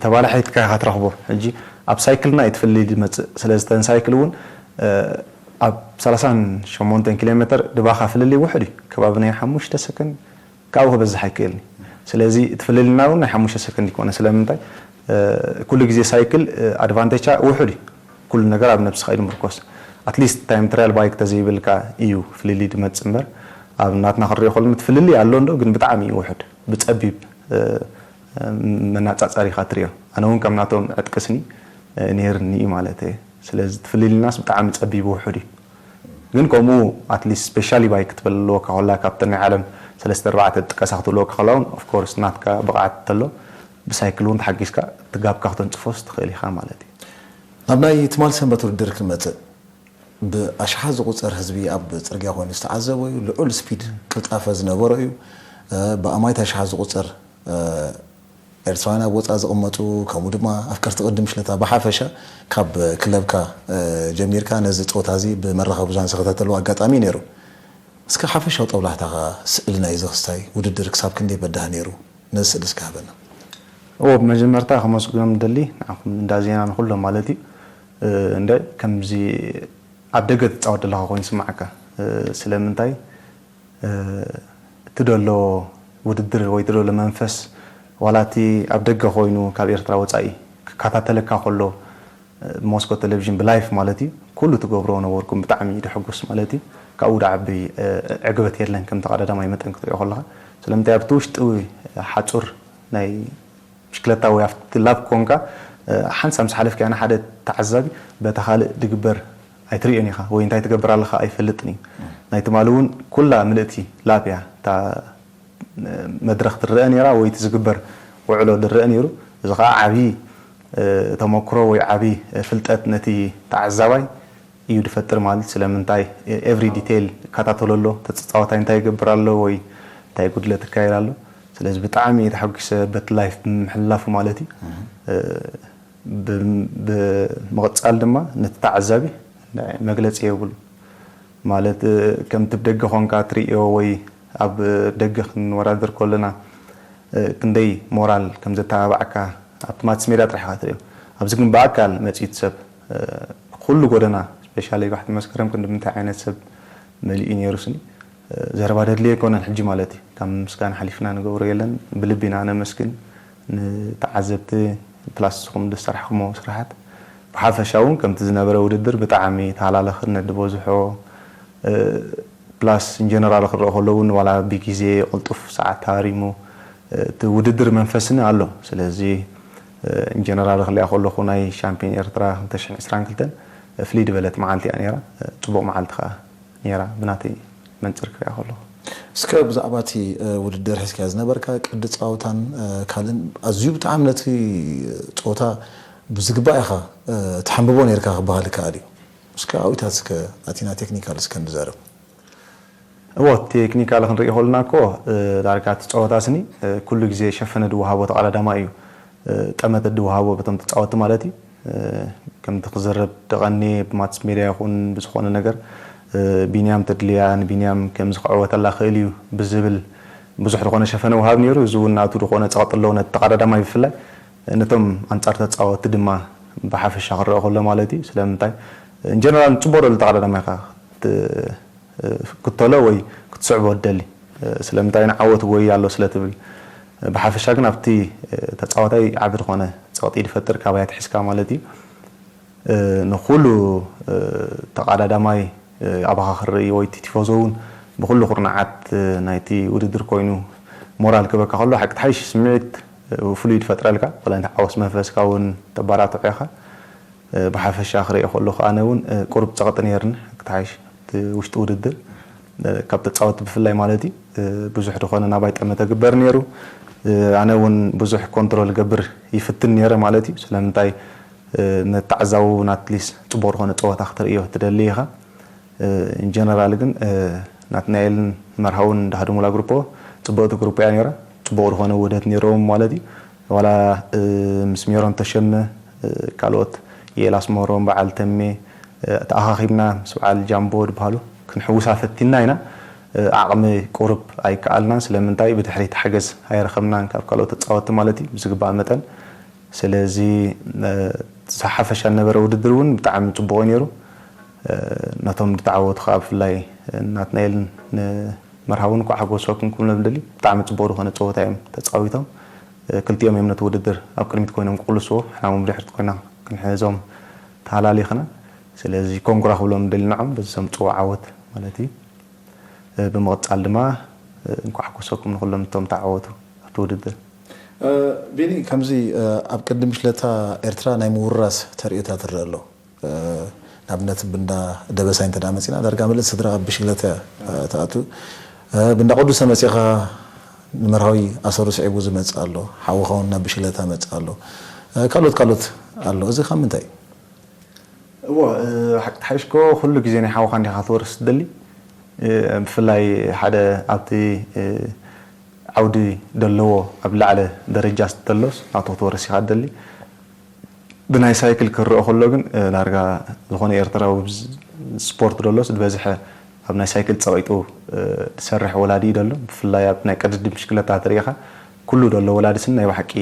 ተባላሒትካ ኢኻ ትረኽቦ። ሕጂ ኣብ ሳይክልና እዩ እቲ ፍልልይ ዝመፅእ። ስለዚ ተን ሳይክል እውን ኣብ ሰላሳን ሸሞንተን ኪሎ ሜትር ድባኻ ፍልልይ ውሑድ እዩ። ከባቢ ናይ ሓሙሽተ ሰከንድ ካብኡ ክበዝሕ ኣይክእልን እዩ። ስለዚ እቲ ፍልልይና እውን ናይ ሓሙሽተ ሰከንድ ይኮነ። ስለምንታይ ኩሉ ግዜ ሳይክል ኣድቫንቴጃ ውሑድ እዩ። ኩሉ ነገር ኣብ ነብስኻ እዩ ዝምርኮስ። ኣትሊስት ታይም ትራያል ባይክ ተዘይብልካ እዩ ፍልልይ ድመጽእ እምበር ኣብ ናትና ክንሪኦ ከለና እቲ ፍልልይ ኣሎ እንዶ ግን ብጣዕሚ እዩ ውሑድ። ብጸቢብ መናጻጸሪ ኢኻ ትሪኦ። ኣነ እውን ከም ናቶም ዕጥቂ ስኒ ነይርኒ እዩ ማለት እየ። ስለዚ እቲ ፍልልይናስ ብጣዕሚ ጸቢብ ውሑድ እዩ። ግን ከምኡ ኣትሊስት ስፔሻሊ ባይክ ክትበልልወካ ከላ ካብተን ናይ ዓለም ሰለስተ ኣርባዕተ ጥቀሳ ክትብልወካ ከላ እውን ኦፍኮርስ ናትካ ብቕዓት እንተሎ ብሳይክል እውን ተሓጊዝካ እቲ ጋብካ ክተንፅፎስ ትኽእል ኢኻ ማለት እዩ። ናብ ናይ ትማል ሰንበት ውድድር ክንመፅእ፣ ብኣሽሓት ዝቑፀር ህዝቢ ኣብ ፅርግያ ኮይኑ ዝተዓዘቦ እዩ። ልዑል ስፒድ ቅልጣፈ ዝነበሮ እዩ። ብኣማይት ኣሽሓት ዝቑፀር ኤርትራውያን ኣብ ወፃኢ ዝቕመጡ ከምኡ ድማ ኣፍቀርቲ ቅድም ሽለታ ብሓፈሻ ካብ ክለብካ ጀሚርካ ነዚ ፀወታ እዚ ብመራኸቢ ብዙሃን ዝኸታተልዎ ኣጋጣሚ እዩ ነይሩ። እስከ ሓፈሻዊ ጠብላሕታኻ ስእሊ ናይዚ ክስታይ ውድድር ክሳብ ክንደይ በዳህ ነይሩ? ነዚ ስእሊ እስከ ሃበና። እዎ ብመጀመርታ ከመስግኖም ደሊ ንዓኹም እንዳ ዜና ንኩሎም ማለት እዩ። እንደ ከምዚ ኣብ ደገ ትፃወት ዘለኻ ኮይኑ ስማዓካ። ስለምንታይ እቲ ደሎ ውድድር ወይ እቲ ደሎ መንፈስ ዋላ እቲ ኣብ ደገ ኮይኑ ካብ ኤርትራ ወፃኢ ክከታተለካ ከሎ ብሞስኮ ቴሌቪዥን ብላይፍ ማለት እዩ ኩሉ ትገብሮ ነበርኩም ብጣዕሚ እዩ ድሕጉስ ማለት እዩ። ካብኡ ድዓቢ ዕግበት የለን ከም ተቐዳዳማይ መጠን ክትሪኦ ከለኻ። ስለምንታይ ኣብቲ ውሽጢ ሓፁር ናይ ብሽክለታ ወይ ኣብቲ ላብ ኮንካ ሓንሳብ ምስ ሓለፍካ ንሓደ ተዓዛቢ በታ ካልእ ድግበር ኣይትርእዮን ኢኻ ወይ እንታይ ትገብር ኣለኻ ኣይፈልጥን እዩ። ናይ ትማሊ እውን ኩላ ምልእቲ ላብ እያ እታ መድረኽ ትረአ ነይራ ወይ እቲ ዝግበር ውዕሎ ዝረአ ነይሩ። እዚ ከዓ ዓብዪ ተመክሮ ወይ ዓብዪ ፍልጠት ነቲ ተዓዛባይ እዩ ዝፈጥር ማለት ስለምንታይ ኤቭሪ ዲቴይል ይከታተሎ ኣሎ ተፃዋታይ እንታይ ይገብር ኣሎ ወይ እንታይ ጉድለት ይካየድ ኣሎ። ስለዚ ብጣዕሚ እየ ተሓጒሰ በቲ ላይፍ ብምሕላፉ ማለት እዩ። ብምቕጻል ድማ ነቲ ተዓዛቢ መግለጺ የብሉ። ማለት ከምቲ ብደገ ኾንካ ትርእዮ ወይ ኣብ ደገ ክንወዳደር ከለና ክንደይ ሞራል ከም ዘተባብዓካ ኣብቲ ማትስ ሜዳ ጥራሕ ኢኻ ትርእዮ። ኣብዚ ግን ብኣካል መጺኡ እቲ ሰብ ኩሉ ጎደና ስፔሻሊ ባሕቲ መስከረም ክንዲ ምንታይ ዓይነት ሰብ መሊኡ ነይሩ ስኒ ዘረባ ደድልዮ ኣይኮነን ሕጂ ማለት እዩ። ካብ ምስጋና ሓሊፍና ንገብሮ የለን። ብልቢ ኢና ነመስግን ንተዓዘብቲ ፕላስ ንስኹም ዝሰራሕኩሞ ስራሓት። ብሓፈሻ እውን ከምቲ ዝነበረ ውድድር ብጣዕሚ ተሃላለኽነት ዝበዝሖ ፕላስ ኢንጀነራል ክረአ ከሎ እውን ዋላ ብግዜ ቅልጡፍ ሰዓት ተሃሪሙ እቲ ውድድር መንፈስኒ ኣሎ። ስለዚ ኢንጀነራል ክሪኣ ከለኹ ናይ ሻምፒዮን ኤርትራ ክልተ ሽሕን ዕስራን ክልተን ፍልይ ዝበለት መዓልቲ እያ ነይራ። ጽቡቕ መዓልቲ ከኣ ነይራ ብናተይ መንጽር ክሪኣ ከለኹ። እስከ ብዛዕባ እቲ ውድድር ሒዝካዮ ዝነበርካ ቅዲ ጸወታን ካልእን ኣዝዩ ብጣዕሚ ነቲ ጸወታ ብዝግባእ ኢኻ ትሓንብቦ ነይርካ ክበሃል ይከኣል እዩ። እስከ ኣብታት እስከ ኣቲና ቴክኒካል እስከ ንዛረብ። እዎ ቴክኒካል ክንርኢ ከለና እኮ ዳርጋ እቲ ጸወታ ስኒ ኩሉ ግዜ ሸፈነ ድወሃቦ ተቐዳዳማይ እዩ። ጠመተ ድወሃቦ በቶም ተጻወቲ ማለት እዩ። ከምቲ ክዝረብ ደቐኒ ብማትስ ሜድያ ይኹን ብዝኾነ ነገር ቢንያም ተድልያ ንቢንያም ከምዚ ክዕወተላ ክእል እዩ ብዝብል ብዙሕ ዝኾነ ሸፈነ ውሃብ ነይሩ። እዚ እውን ናቱ ዝኾነ ጸቕጢ ኣለዎ ነቲ ተቐዳዳማይ ብፍላይ ነቶም ኣንጻር ተጻወቲ ድማ ብሓፈሻ ክረአ ከሎ ማለት እዩ። ስለምንታይ ኢንጀነራል ንጽቡቕ ደሎ ተቐዳዳማይ ኢኻ ክትክተሎ ወይ ክትስዕቦ ትደሊ። ስለምንታይ ንዓወት ወይ ኣሎ ስለ ትብል። ብሓፈሻ ግን ኣብቲ ተጻዋታይ ዓቢ ዝኾነ ጸቕጢ ድፈጥር ካባይ ኣትሒዝካ ማለት እዩ። ንኹሉ ተቐዳዳማይ ኣባኻ ክርኢ ወይ እቲ ቲፎዞ እውን ብኹሉ ኩርናዓት ናይቲ ውድድር ኮይኑ ሞራል ክበካ ከሎ ሓቂ ትሓይሽ ስምዒት ፍሉይ ትፈጥረልካ። ወላ ሓጎስ መንፈስካ እውን ተባራትዖ ኢኻ። ብሓፈሻ ክሪኦ ከለኹ ኣነ እውን ቁሩብ ጸቕጢ ነይርኒ ሓቂ ትሓይሽ እቲ ውሽጢ ውድድር ካብ ተጻወቲ ብፍላይ ማለት እዩ ብዙሕ ዝኾነ ናባይ ጠመተ ግበር ነይሩ። ኣነ እውን ብዙሕ ኮንትሮል ገብር ይፍትን ነይረ ማለት እዩ። ስለምንታይ ነተዓዛቢ እውን ኣትሊስ ጽቡቕ ዝኾነ ጸወታ ክትርእዮ ትደሊ ኢኻ። ኢንጀነራል ግን ናትናኤልን መርሃውን ዳህድሙላ ግሩፖ ጽብቕቲ ግሩፕ እያ ነይራ። ጽቡቕ ዝኾነ ውህደት ነይሮም ማለት እዩ። ዋላ ምስ ሜሮን ተሸመ ካልኦት የኤል ኣስመሮም በዓል ተሜ ተኣኻኺብና ምስ በዓል ጃምቦ ዝበሃሉ ክንሕውሳ ፈቲና ኢና። ዓቕሚ ቁሩብ ኣይከኣልናን። ስለምንታይ ብድሕሪት ሓገዝ ኣይረኸብናን ካብ ካልኦት ተጻወቲ ማለት እዩ ብዝግባእ መጠን። ስለዚ ዝሓፈሻ ዝነበረ ውድድር እውን ብጣዕሚ ጽቡቕ እዩ ነይሩ። ነቶም ዝተዓወቱ ከዓ ብፍላይ ናትናኤልን መርሃውን እንኳዕ ሓጎሰኩም ክብሎም ደሊ። ብጣዕሚ ጽቡቕ ዝኾነ ጸወታ እዮም ተጻዊቶም። ክልቲኦም እዮም ነቲ ውድድር ኣብ ቅድሚት ኮይኖም ክቕልስዎ፣ ሕና እውን ብድሕሪት ኮይና ክንሕዞም ተሃላሊኽና። ስለዚ ኮንግራ ክብሎም ደሊ ንዖም በዚ ዘምጽዎ ዓወት ማለት እዩ። ብምቕጻል ድማ እንኳዕ ሓጎሰኩም ንኹሎም እቶም ተዓወቱ ኣብቲ ውድድር። ቢኒ፣ ከምዚ ኣብ ቅድሚ ሽለታ ኤርትራ ናይ ምውራስ ተርእዮታት ትረአ ኣሎ። ንኣብነት ብንዳ ደበሳይ እንተ ደኣ መጺና ዳርጋ ምልእቲ ስድራ ኣብ ብሽግለተ ትኣቱ። ብንዳ ቅዱሰ መጺኻ ንመርሃዊ ኣሰሩ ስዒቡ ዝመጽእ ኣሎ፣ ሓውኻ እውን ናብ ብሽግለታ መጽእ ኣሎ። ካልኦት ካልኦት ኣሎ። እዚ ካብ ምንታይ እዩ? እዎ ሓቂ ተሓይሽኮ ኩሉ ግዜ ናይ ሓውኻ እንዲኻ ትወርስ ትደሊ። ብፍላይ ሓደ ኣብቲ ዓውዲ ደለዎ ኣብ ላዕለ ደረጃ ተሎስ ናቱ ክትወርስ ኢኻ ትደሊ። ብናይ ሳይክል ክረኦ ከሎ ግን ዳርጋ ዝኾነ ኤርትራዊ ስፖርት ደሎስ ዝበዝሐ ኣብ ናይ ሳይክል ጸቂጡ ዝሰርሕ ወላዲ እዩ ደሎ። ብፍላይ ኣብ ናይ ቅድድም ብሽክለታ ትሪኢኻ ኩሉ ደሎ ወላዲ ስን ናይ ብሓቂ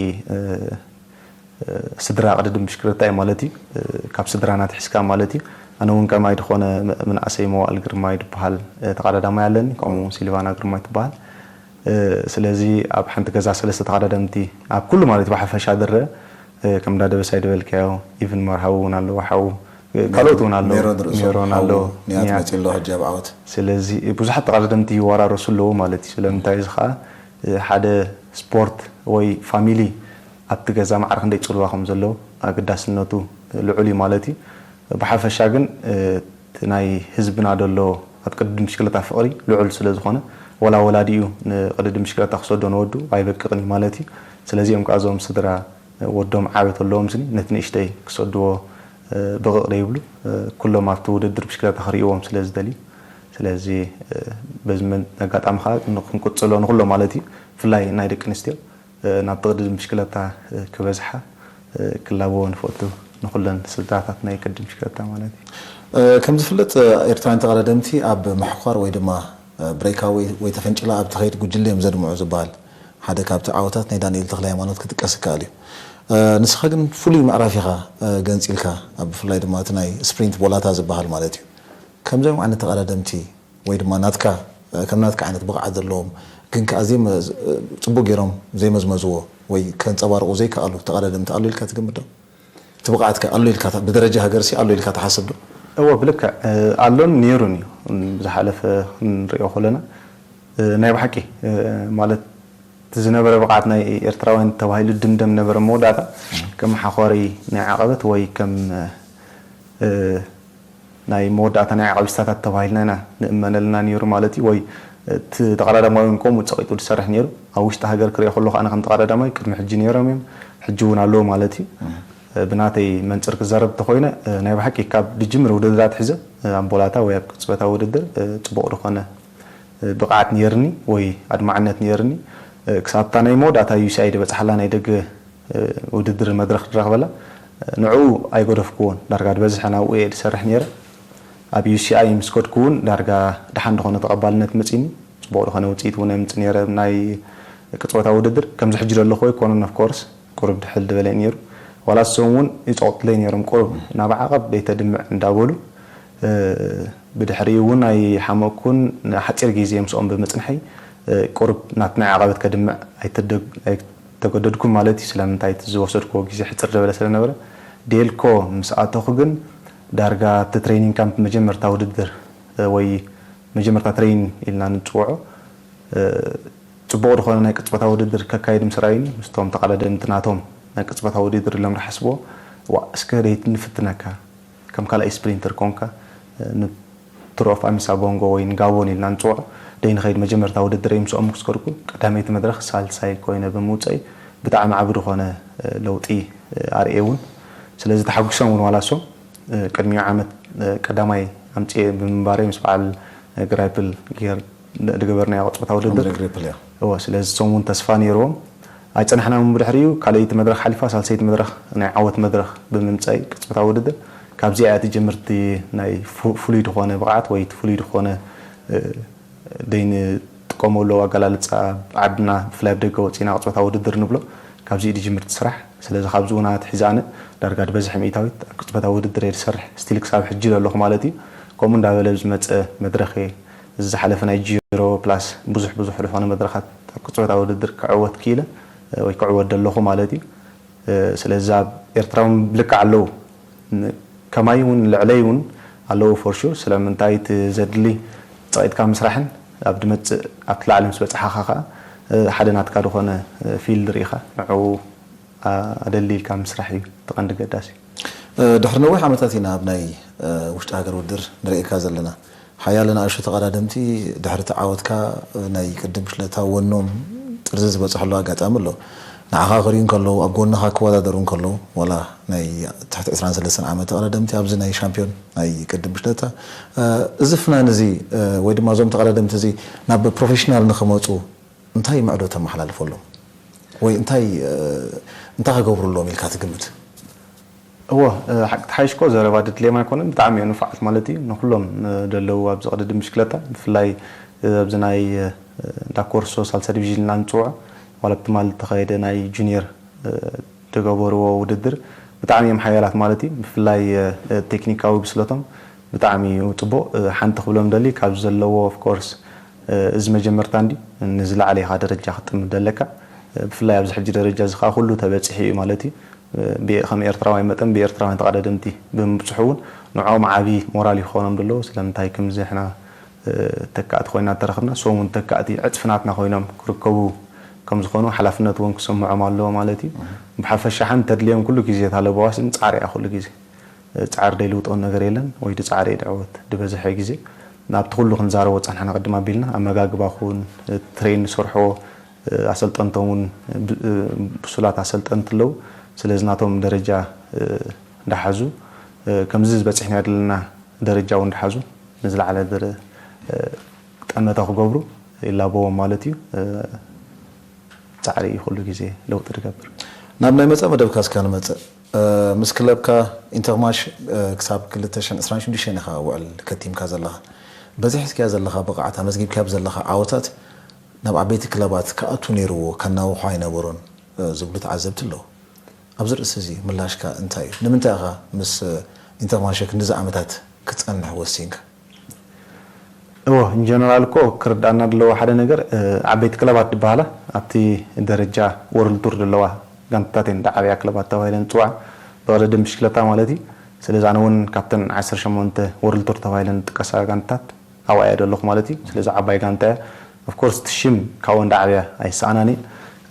ስድራ ቅድድም ብሽክለታ እዩ ማለት እዩ። ካብ ስድራና ትሕዝካ ማለት እዩ። ኣነ እውን ከማይ ዝኾነ ምንኣሰይ መዋእል ግርማይ ዝበሃል ተቐዳዳማይ ኣለኒ። ከምኡ እውን ሲልቫና ግርማይ ትበሃል። ስለዚ ኣብ ሓንቲ ገዛ ሰለስተ ተቐዳደምቲ ኣብ ኩሉ ማለት ብሓፈሻ ድረ ከም ዳደበሳይ ዝበልካዮ ኢቭን መርሃዊ እውን ኣለዎ ሓዉ ካልኦት እውን ኣለዎ ሜሮን ርእሶም ሜሮን ሓዉ ኣለዎ ንያት ንያት መፂ ኣሎ ሕጂ ኣብ ዓወት ስለዚ ብዙሓት ተቐዳደምቲ ይወራረሱ ኣለዎ ማለት እዩ ስለምንታይ እዚ ከዓ ሓደ ስፖርት ወይ ፋሚሊ ኣብቲ ገዛ ማዕረ ክንደይ ፅልዋ ከም ዘለዎ ኣገዳስነቱ ልዑል እዩ ማለት እዩ ብሓፈሻ ግን እቲ ናይ ህዝብና ደሎ ኣብ ቅድድም ብሽክለታ ፍቕሪ ልዑል ስለ ዝኾነ ዋላ ወላዲኡ ንቅድድም ብሽክለታ ክሰዶ ንወዱ ኣይበቅቕን እዩ ማለት እዩ። ስለዚኦም ከዓ እዞም ስድራ ወዶም ዓቢ ተለዎም ስኒ ነቲ ንእሽተይ ክሰድዎ ብቕቕ ደይብሉ ኩሎም ኣብቲ ውድድር ብሽክለታ ክርእይዎም ስለ ዝደልዩ ስለዚ በዚ ኣጋጣሚ ከዓ ክንቅፅሎ ንኩሎም ማለት እዩ ብፍላይ ናይ ደቂ ኣንስትዮ ናብቲ ቅድድም ብሽክለታ ክበዝሓ ክላበዎ ንፈቱ ንኹለን ስልታታት ናይ ቅድም ሽክለታ ማለት እዩ። ከም ዝፍለጥ ኤርትራውያን ተቐዳደምቲ ኣብ ምሕኳር ወይ ድማ ብሬካወይ ወይ ተፈንጭላ ኣብ ትኸይድ ጉጅለ እዮም ዘድምዑ ዝበሃል ሓደ ካብቲ ዓወታት ናይ ዳንኤል ተኽለ ሃይማኖት ክጥቀስ ይከኣል እዩ። ንስኻ ግን ፍሉይ ምዕራፍ ኢኻ ገንፂልካ፣ ብፍላይ ድማ እቲ ናይ ስፕሪንት ቦላታ ዝበሃል ማለት እዩ። ከምዚኦም ዓይነት ተቐዳደምቲ ወይ ድማ ናትካ ከም ናትካ ዓይነት ብቕዓት ዘለዎም ግን ከኣ ዘይመ- ጽቡቅ ገይሮም ዘይመዝመዝዎ ወይ ከንጸባርቑ ዘይከኣሉ ተቐዳደምቲ ኣሎ ኢልካ ትግምት ዶ? እቲ ብቕዓትካ ኣሎ ኢልካ ታ- ብደረጃ ሃገርሲ ኣሎ ኢልካ ትሓስብ ዶ? እወ ብልክዕ ኣሎን ነይሩን እዩ። ዝሓለፈ ክንሪኦ ከለና ናይ ብሓቂ ማለት እቲ ዝነበረ ብቕዓት ናይ ኤርትራውያን ተባሂሉ ድምደም ነበረ። መወዳእታ ከም ሓኾሪ ናይ ዓቐበት ወይ ከም ናይ መወዳእታ ናይ ዓቐብ ስታታት ተባሂልና ኢና ንእመነልና ነይሩ ማለት እዩ። ወይ እቲ ተቐዳዳማይ እውን ከምኡ ጸቒጡ ዝሰርሕ ነይሩ። ኣብ ውሽጢ ሃገር ክሪኦ ከለኹ ኣነ ከም ተቐዳዳማይ ቅድሚ ሕጂ ነይሮም እዮም፣ ሕጂ እውን ኣለዉ ማለት እዩ። ብናተይ መንጽር ክዛረብ እንተኾይነ ናይ ብሓቂ ካብ ድጅምር ውድድራት ሕዘ ኣብ ቦላታ ወይ ኣብ ቅጽበታዊ ውድድር ጽቡቕ ዝኾነ ብቕዓት ነይርኒ ወይ ኣድማዕነት ነይርኒ። ክሳብታ ናይ መወዳእታ ዩ ሲ ኣይ ዝበጽሓላ ናይ ደገ ውድድር መድረኽ ዝረኽበላ ንዕኡ ኣይገደፍክዎን። ዳርጋ ዝበዝሐ ናብኡ እየ ዝሰርሕ ነይረ። ኣብ ዩ ሲ ኣይ ምስ ከድኩ እውን ዳርጋ ደሓን ዝኾነ ተቐባልነት መጺኒ፣ ጽቡቕ ዝኾነ ውጽኢት እውን የምጽእ ነይረ። ናይ ቅጽበታዊ ውድድር ከምዚ ሕጂ ዘለኹ ኣይኮነን። ኦፍ ኮርስ ቁሩብ ድሕል ዝበለ ነይሩ። ዋላ እሶም እውን ይጸቕጡለይ ነይሮም፣ ቁሩብ ናብ ዓቐብ ደይተድምዕ እንዳበሉ። ብድሕሪኡ እውን ኣይሓመቕኩን። ንሓጺር ግዜ ምስኦም ብምጽንሐይ ቁሩብ ናትና ዓቐበት ከድምዕ ኣይተደግ- ኣይተገደድኩን ማለት እዩ። ስለምንታይ እቲ ዝወሰድክዎ ግዜ ሕጽር ዝበለ ስለነበረ። ዴልኮ ምስ ኣተኹ ግን ዳርጋ እቲ ትሬኒንግ ካምፕ መጀመርታ ውድድር ወይ መጀመርታ ትሬን ኢልና ንጽውዖ ጽቡቕ ዝኾነ ናይ ቅጽበታዊ ውድድር ከካይድ ምስ ረኣዩኒ ምስቶም ተቐዳደምቲ ናቶም ናይ ቅጽበታዊ ውድድር ኢሎም ዝሓስብዎ፣ ዋ እስከ ደይት ንፍትነካ ከም ካልኣይ ስፕሪንተር ኮንካ ን ቱር ኦፍ ኣሚሳ ቦንጎ ወይ ንጋቦን ኢልና ንጽውዖ ደይ ንኸይድ መጀመርታ ውድድረይ ምስኦም ምስ ከድኩ ቀዳመይቲ መድረኽ ሳልሳይ ኮይነ ብምውፀይ ብጣዕሚ ዓቢ ዝኾነ ለውጢ ኣርእየ እውን። ስለዚ ተሓጒሶም እውን ዋላ እሶም ቅድሚኡ ዓመት ቀዳማይ ኣምፅኤ ብምንባረይ ምስ በዓል ግራይፕል ጌር ዝገበርናዮ ቅጽበታዊ ውድድር። ኣምረ ግሪፕል እያ። እወ ስለዚ እሶም እውን ተስፋ ነይርዎም ኣይጸናሕናን። ብድሕሪኡ ካልኣይቲ መድረኽ ሓሊፋ ሳልሰይቲ መድረኽ ናይ ዓወት መድረኽ ብምምጻይ ቅጽበታዊ ውድድር ካብዚኣ እያ ትጅምር። እቲ ናይ ፉ- ፍሉይ ዝኾነ ብቕዓት ወይ እቲ ፍሉይ ዝኾነ ደይ ንጥቀመሉ ኣገላልጻ ዓድና ብፍላይ ኣብ ደገ ወጺና ቅጽበታዊ ውድድር ንብሎ ካብዚ እዩ ዝጅምር እቲ ስራሕ። ስለዚ ካብዚ እውን ኣትሒዘ ኣነ ዳርጋ ዝበዝሐ ሚእታዊት ኣብ ቅጽበታዊ ውድድር እየ ዝሰርሕ ስቲል ክሳብ ሕጂ ዘለኹ ማለት እዩ። ከምኡ እንዳበለ ዝመጸ መድረኽ እየ እዚ ዝሓለፈ ናይ ጂሮ ፕላስ ብዙሕ ብዙሕ ዝኾነ መድረኻት ኣብ ቅጽበታዊ ውድድር ክዕወት ክኢለ ወይ ክዕወት ዘለኹ ማለት እዩ። ስለዚ ኣብ ኤርትራ እውን ብልክዕ ኣለዉ ከማይ እውን ልዕለይ እውን ኣለዉ ፎር ሹር። ስለምንታይ እቲ ዘድሊ ጸቒጥካ ምስራሕን ኣብ ድመጽእ ኣብቲ ላዕሊ ምስ በጻሓኻ ከዓ ሓደ ናትካ ዝኾነ ፊልድ ርኢኻ ንዕኡ ኣደሊ ኢልካ ምስራሕ እዩ እቲ ቀንዲ ገዳሲ። ድሕሪ ነዊሕ ዓመታት ኢና ኣብ ናይ ውሽጢ ሃገር ውድድር ንርእየካ ዘለና። ሓያለ ንኣሽቱ ተቐዳደምቲ ድሕሪ እቲ ዓወትካ ናይ ቅድም ሽለታ ወኖም ጥርዚ ዝበፅሐሉ ኣጋጣሚ ኣሎ። ንዓኻ ክርእዩ እንከለዉ፣ ኣብ ጎንኻ ክወዳደሩ እንከለዉ፣ ዋላ ናይ ትሕቲ ዕስራን ሰለስተን ዓመት ተቐዳደምቲ ኣብዚ ናይ ሻምፒዮን ናይ ቅድም ሽለታ እዚ ፍናን እዚ ወይ ድማ እዞም ተቐዳደምቲ እዚ ናብ ፕሮፌሽናል ንኽመፁ እንታይ ምዕዶ ተመሓላልፈሎም ወይ እንታይ እንታይ ክገብሩሎም ኢልካ ትግምት? እወ ሓቂ ተሓይሽኮ ዘረባ ድድልዮም ኣይኮነን። ብጣዕሚ እዮም ንፉዓት ማለት እዩ። ንኩሎም ደለዉ ኣብዚ ቅድድም ብሽክለታ ብፍላይ ኣብዚ ናይ ዳኮርሶ ሳልሳ ዲቪዥን ኢና ንፅውዖ ዋላ ብትማል ዝተኸየደ ናይ ጁኒየር ዝገበርዎ ውድድር ብጣዕሚ እዮም ሓያላት ማለት እዩ። ብፍላይ ቴክኒካዊ ብስለቶም ብጣዕሚ እዩ ፅቡቕ። ሓንቲ ክብሎም ደሊ ካብ ዘለዎ ኦፍኮርስ እዚ መጀመርታ እንዲ ንዝለዓለ ኢኻ ደረጃ ክትጥምት ደለካ። ብፍላይ ኣብዚ ሕጂ ደረጃ እዚ ከዓ ኩሉ ተበፂሑ እዩ ማለት እዩ። ከም ኤርትራውያን መጠን ብኤርትራውያን ተቐዳደምቲ ብምብፅሑ እውን ንዕኦም ዓብዪ ሞራል እዩ ክኾኖም ዘለዎ። ስለምንታይ ከምዚ ሕና ተካእቲ ኮይና ተረኽብና እሶም እውን ተካእቲ ዕፅፊ ናትና ኮይኖም ክርከቡ ከም ዝኾኑ ሓላፍነት እውን ክስምዖም ኣለዎ ማለት እዩ። ብሓፈሻ ሓንቲ ተድልዮም ኩሉ ግዜ እታ ለበዋ ስም ፃዕሪ እያ ኩሉ ግዜ። ፃዕሪ ደይልውጦ ነገር የለን ወይ ድፃዕሪ ድዕወት ድበዝሐ ግዜ ናብቲ ኩሉ ክንዛረቦ ፃንሓና ቅድም ኣቢልና ኣመጋግባ ኩን ትሬን ንሰርሖ ኣሰልጠንቶም እውን ብሱላት ኣሰልጠንቲ ኣለዉ። ስለዚ ናቶም ደረጃ እንዳሓዙ ከምዚ ዝበፅሕና ዘለና ደረጃ እውን እንዳሓዙ ንዝለዓለ ጠመተ ክገብሩ ይላበዎም ማለት እዩ። ፃዕሪ እዩ ኩሉ ግዜ ለውጢ ዝገብር። ናብ ናይ መጻኢ መደብካ እስካ ንመጽእ። እ፣ ምስ ክለብካ ኢንተርማሽ፣ እ፣ ክሳብ ክልተ ሽሕን ዕስራን ሽዱሽተን ኢኻ ውዕል ከቲምካ ዘለኻ። በዚ ሒዝካዮ ዘለኻ ብቕዓት፣ ኣመዝጊብካዮ ዘለኻ ዓወታት ናብ ዓበይቲ ክለባት ክኣቱ ነይርዎ፣ ከናውሖ ኣይነበሮን፣ እ፣ ዝብሉ ተዓዘብቲ ኣለዉ። ኣብዚ ርእሲ እዚ ምላሽካ እንታይ እዩ? ንምንታይ ኢኻ ምስ፣ እ፣ ኢንተርማሽ ክንድዚ ዓመታት ክትጸንሕ ወሲንካ? እዎ፣ ኢንጀነራል እኮ ክርዳእና ዘለዎ ሓደ ነገር፣ እ፣ ዓበይቲ ክለባት ዝበሃላ ኣብቲ ደረጃ ወርልድ ቱር ዘለዋ ጋንታታት እየን ዝዓበያ ክለባት ተባሂለን ዝፅውዓ፣ ብቕድድም ብሽክለታ ማለት እዩ። ስለዚ ኣነ እውን ካብተን ዓሰርተ ሸሞንተ ወርልድ ቱር ተባሂለን ዝጥቀሳ ጋንታታት ኣብኣ እየ ዘለኹ ማለት እዩ። ስለዚ ዓባይ ጋንታ እያ። ኦፍኮርስ እቲ ሽም ካብኡ እንዳዓብያ ኣይሰኣናን እዩ።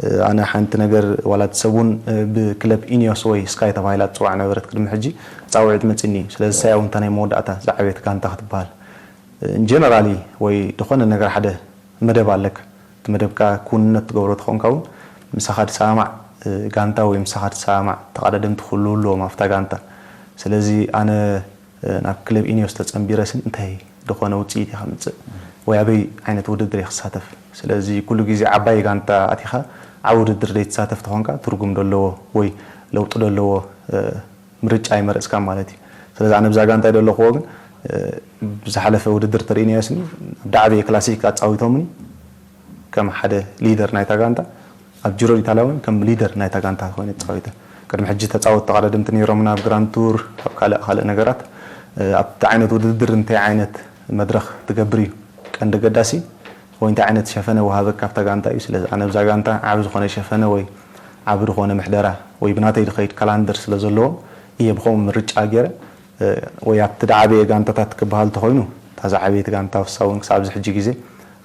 እ፣ ኣነ ሓንቲ ነገር ዋላ እቲ ሰብ እውን፣ እ፣ ብክለብ ኢኒዮስ ወይ ስካይ ተባሂላ ትፅዋዕ ነበረት ቅድሚ ሕጂ ፃውዒት መፅኒ እዩ። ስለዚ ሳያ እውን እታ ናይ መወዳእታ ዝዓበየት ጋንታ ክትበሃል ኢንጀነራሊ ወይ ዝኾነ ነገር ሓደ መደብ ኣለካ። እቲ መደብካ ክውንነት ትገብሮ ተኾንካ እውን ምሳኻ ዝሰማማዕ፣ እ፣ ጋንታ ወይ ምሳኻ ዝሰማማዕ ተቐዳደምቲ ክህልዉ ኣለዎም ኣብታ ጋንታ። ስለዚ ኣነ፣ እ፣ ናብ ክለብ ኢኒዮስ ተጸንቢረስን እንታይ ዝኾነ ውጽኢት እየ ከምጽእ ወይ ኣበይ ዓይነት ውድድር እየ ክሳተፍ። ስለዚ ኩሉ ግዜ ዓባይ ጋንታ ኣቲኻ ዓብ ውድድር ዘይትሳተፍ ተኾንካ ትርጉም ደለዎ ወይ ለውጢ ደለዎ፣ እ፣ ምርጫ ኣይመረጽካን ማለት እዩ። ስለዚ ኣነ ብዛ ጋንታ ዘለኽዎ ግን፣ እ፣ ብዝሓለፈ ውድድር ተርእይናዮ ስኒ ኣብ ዳዕበየ ክላሲክ ኣጻዊቶምኒ ከም ሓደ ሊደር ናይታ ጋንታ፣ ኣብ ጅሮ ኢጣልያ እውን ከም ሊደር ናይታ ጋንታ ኮይነ ተጻዊተ። ቅድሚ ሕጂ ተጻወት ተቐዳደምቲ ነይሮምና ኣብ ግራንድ ቱር፣ ኣብ ካልእ ካልእ ነገራት፣ እ፣ ኣብቲ ዓይነት ውድድር እንታይ ዓይነት መድረኽ ትገብር እዩ ቀንዲ ገዳሲ። ወይ እንታይ ዓይነት ሸፈነ ወሃበካ ኣብታ ጋንታ እዩ። ስለዚ ኣነ ብዛ ጋንታ ዓቢ ዝኾነ ሸፈነ ወይ ዓቢ ዝኾነ ምሕደራ ወይ ብናተይ ዝኸይድ ካላንደር ስለ ዘለዎ እየ ብኸምኡ ምርጫ ገይረ፣ እ፣ ወይ ኣብቲ ዝዓበየ ጋንታታት ክበሃል እንተኾይኑ እታ ዝዓበየት ጋንታ ውሳ እውን ክሳብ ኣብዚ ሕጂ ግዜ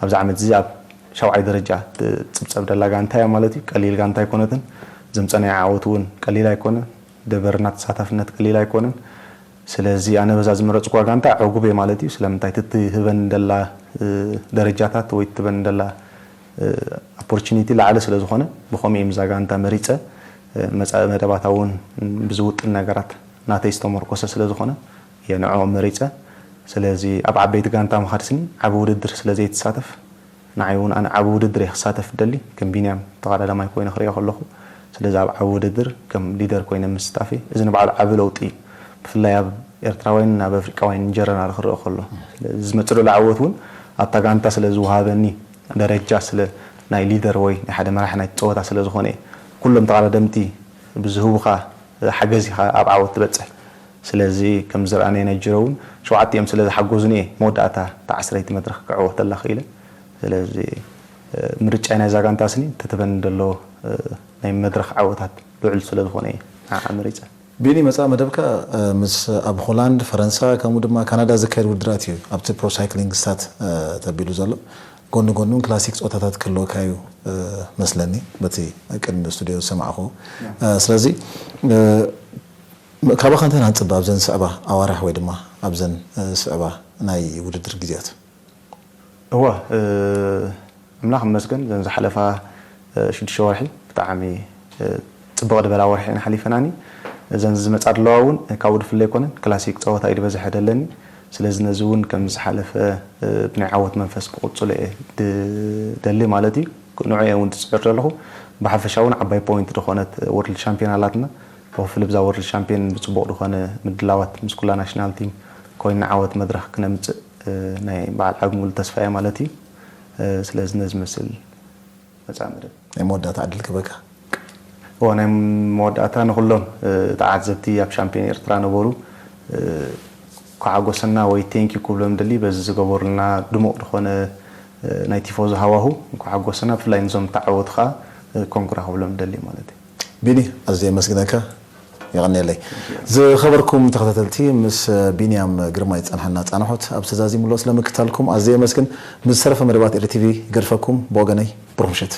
ኣብዚ ዓመት እዚ ኣብ ሻውዓይ ደረጃ ትጽብጸብ ደላ ጋንታ እያ ማለት እዩ። ቀሊል ጋንታ ኣይኮነትን። ዘምጸናዮ ዓወት እውን ቀሊል ኣይኮነን። ደበርና ተሳታፍነት ቀሊል ኣይኮነን። ስለዚ ኣነ በዛ ዝመረጽኩዋ ጋንታ ዕጉብ እየ ማለት እዩ። ስለምንታይ ትትህበን ደላ፣ እ፣ ደረጃታት ወይ ትበን ደላ፣ እ፣ ኦፖርቹኒቲ ላዕሊ ስለ ዝኾነ ብኸምኡ እየ ምዛ ጋንታ መሪጸ። እ፣ መጻኢ መደባታ እውን ብዝውጥን ነገራት ናተይ ዝተመርኮሰ ስለ ዝኾነ እየ ንዕኦም መሪጸ። ስለዚ ኣብ ዓበይቲ ጋንታ ምኻድ ስኒ ዓቢ ውድድር ስለ ዘይትሳተፍ ንዓይ እውን ኣነ ዓቢ ውድድር እየ ክሳተፍ ደሊ። ከም ቢንያም ተቐዳዳማይ ኮይነ ክሪኦ ከለኹ፣ ስለዚ ኣብ ዓቢ ውድድር ከም ሊደር ኮይነ ምስታፈይ፣ እዚ ንባዕሉ ዓቢ ለውጢ እዩ። ብፍላይ ኣብ ኤርትራውያን ኣብ ኣፍሪቃውያን ኢንጀነራል ክረአ ከሎ። ስለዚ ዝመጽእ ዘሎ ዓወት እውን ኣብታ ጋንታ ስለ ዝወሃበኒ ደረጃ ስለ ናይ ሊደር ወይ ናይ ሓደ መራሒ ናይ ጸወታ ስለ ዝኾነ እየ። ኩሎም ተቐዳደምቲ ብዝህቡኻ ሓገዝ ኢኻ ኣብ ዓወት ትበጽሕ። ስለዚ ከም ዝረኣናዮ ናይ ጅሮ እውን ሸውዓቲኦም ስለ ዝሓገዙኒ እየ መወዳእታ እታ ዓስረይቲ መድረኽ ክዕወተላ ክኢለ። ስለዚ፣ እ፣ ምርጫይ ናይዛ ጋንታ ስኒ ተትበኒ ዘሎ፣ እ፣ ናይ መድረኽ ዓወታት ልዑል ስለ ዝኾነ እየ ንዓኣ መሪጸ። ቢኒ፣ መጻኢ መደብካ፣ እ፣ ምስ ኣብ ሆላንድ፣ ፈረንሳ፣ ከምኡ ድማ ካናዳ ዝካየድ ውድድራት እዩ ኣብቲ ፕሮ ሳይክሊንግ ስታት፣ እ፣ ተቢሉ ዘሎ። ጎኒ ጎኒ እውን ክላሲክ ጸወታታት ክህልወካ እዩ፣ እ፣ መስለኒ፣ በቲ ቅድሚ ስቱድዮ ዝሰማዕኹ። እ፣ ስለዚ፣ እ፣ ካባኻ እንታይ ኢና ንጽበ ኣብዘን ዝስዕባ ኣዋርሕ ወይ ድማ ኣብዘን፣ እ፣ ዝስዕባ ናይ ውድድር ግዜያት? እወ፣ እ፣ ኣምላኽ ይመስገን፣ እዘን ዝሓለፋ፣ እ፣ ሽዱሽተ ወርሒ ብጣዕሚ፣ እ፣ ጽብቕ ዝበላ ወርሒ እየን ሓሊፈናኒ። እዘን ዝመጻ ዘለዋ እውን ካብኡ ድፍለ ኣይኮነን፣ ክላሲክ ጸወታ እዩ ዝበዝሐ ደለኒ። ስለዚ ነዚ እውን ከም ዝሓለፈ፣ እ፣ ብናይ ዓወት መንፈስ ክቕጽሎ እየ ድ-፣ ደሊ ማለት እዩ። ንዑ እየ እውን ዝጽዕር ዘለኹ። ብሓፈሻ እውን ዓባይ ፖይንት ዝኾነት ወርልድ ሻምፒዮን ኣላትና። ብኽፍሊ ብዛ ወርልድ ሻምፒዮን ብጽቡቕ ዝኾነ ምድላዋት ምስ ኩላ ናሽናል ቲም ኮይንና ዓወት መድረኽ ክነምጽእ፣ እ፣ ናይ በዓል ዓቢ ሙሉ ተስፋ እየ ማለት እዩ። እ፣ ስለዚ ነዚ መስል መጻኢ መደብ። ናይ መወዳእታ ዕድል ክበካ። እዎ፣ ናይ መወዳእታ ንኹሎም፣ እ፣ ተዓዘብቲ ኣብ ሻምፒዮን ኤርትራ ነበሩ፣ እ፣ ክሓጎሰና ወይ ቴንኪ ክብሎም ደሊ በዚ ዝገበሩልና ድሙቕ ዝኾነ፣ እ፣ ናይ ቲፎዞ ሃዋሁ እንኳዕ ሓጎሰና፣ ብፍላይ ንዞም ተዓወቱ ከኣ፣ እ፣ ኮንግራ ክብሎም ደሊ ማለት እዩ። ቢኒ፣ ኣዝየ የመስግነካ። የቐንየለይ። ዝኸበርኩም ተኸታተልቲ፣ ምስ ቢንያም ግርማይ ዝጸንሐና ጻንሖት ኣብዚ ተዛዚሙ ኣሎ። ስለ ምክታልኩም ኣዝየ የመስግን። ምስ ዝተረፈ መደባት ኤሪ ቲቪ ይገድፈኩም። ብወገነይ ብሩኽ ምሸት።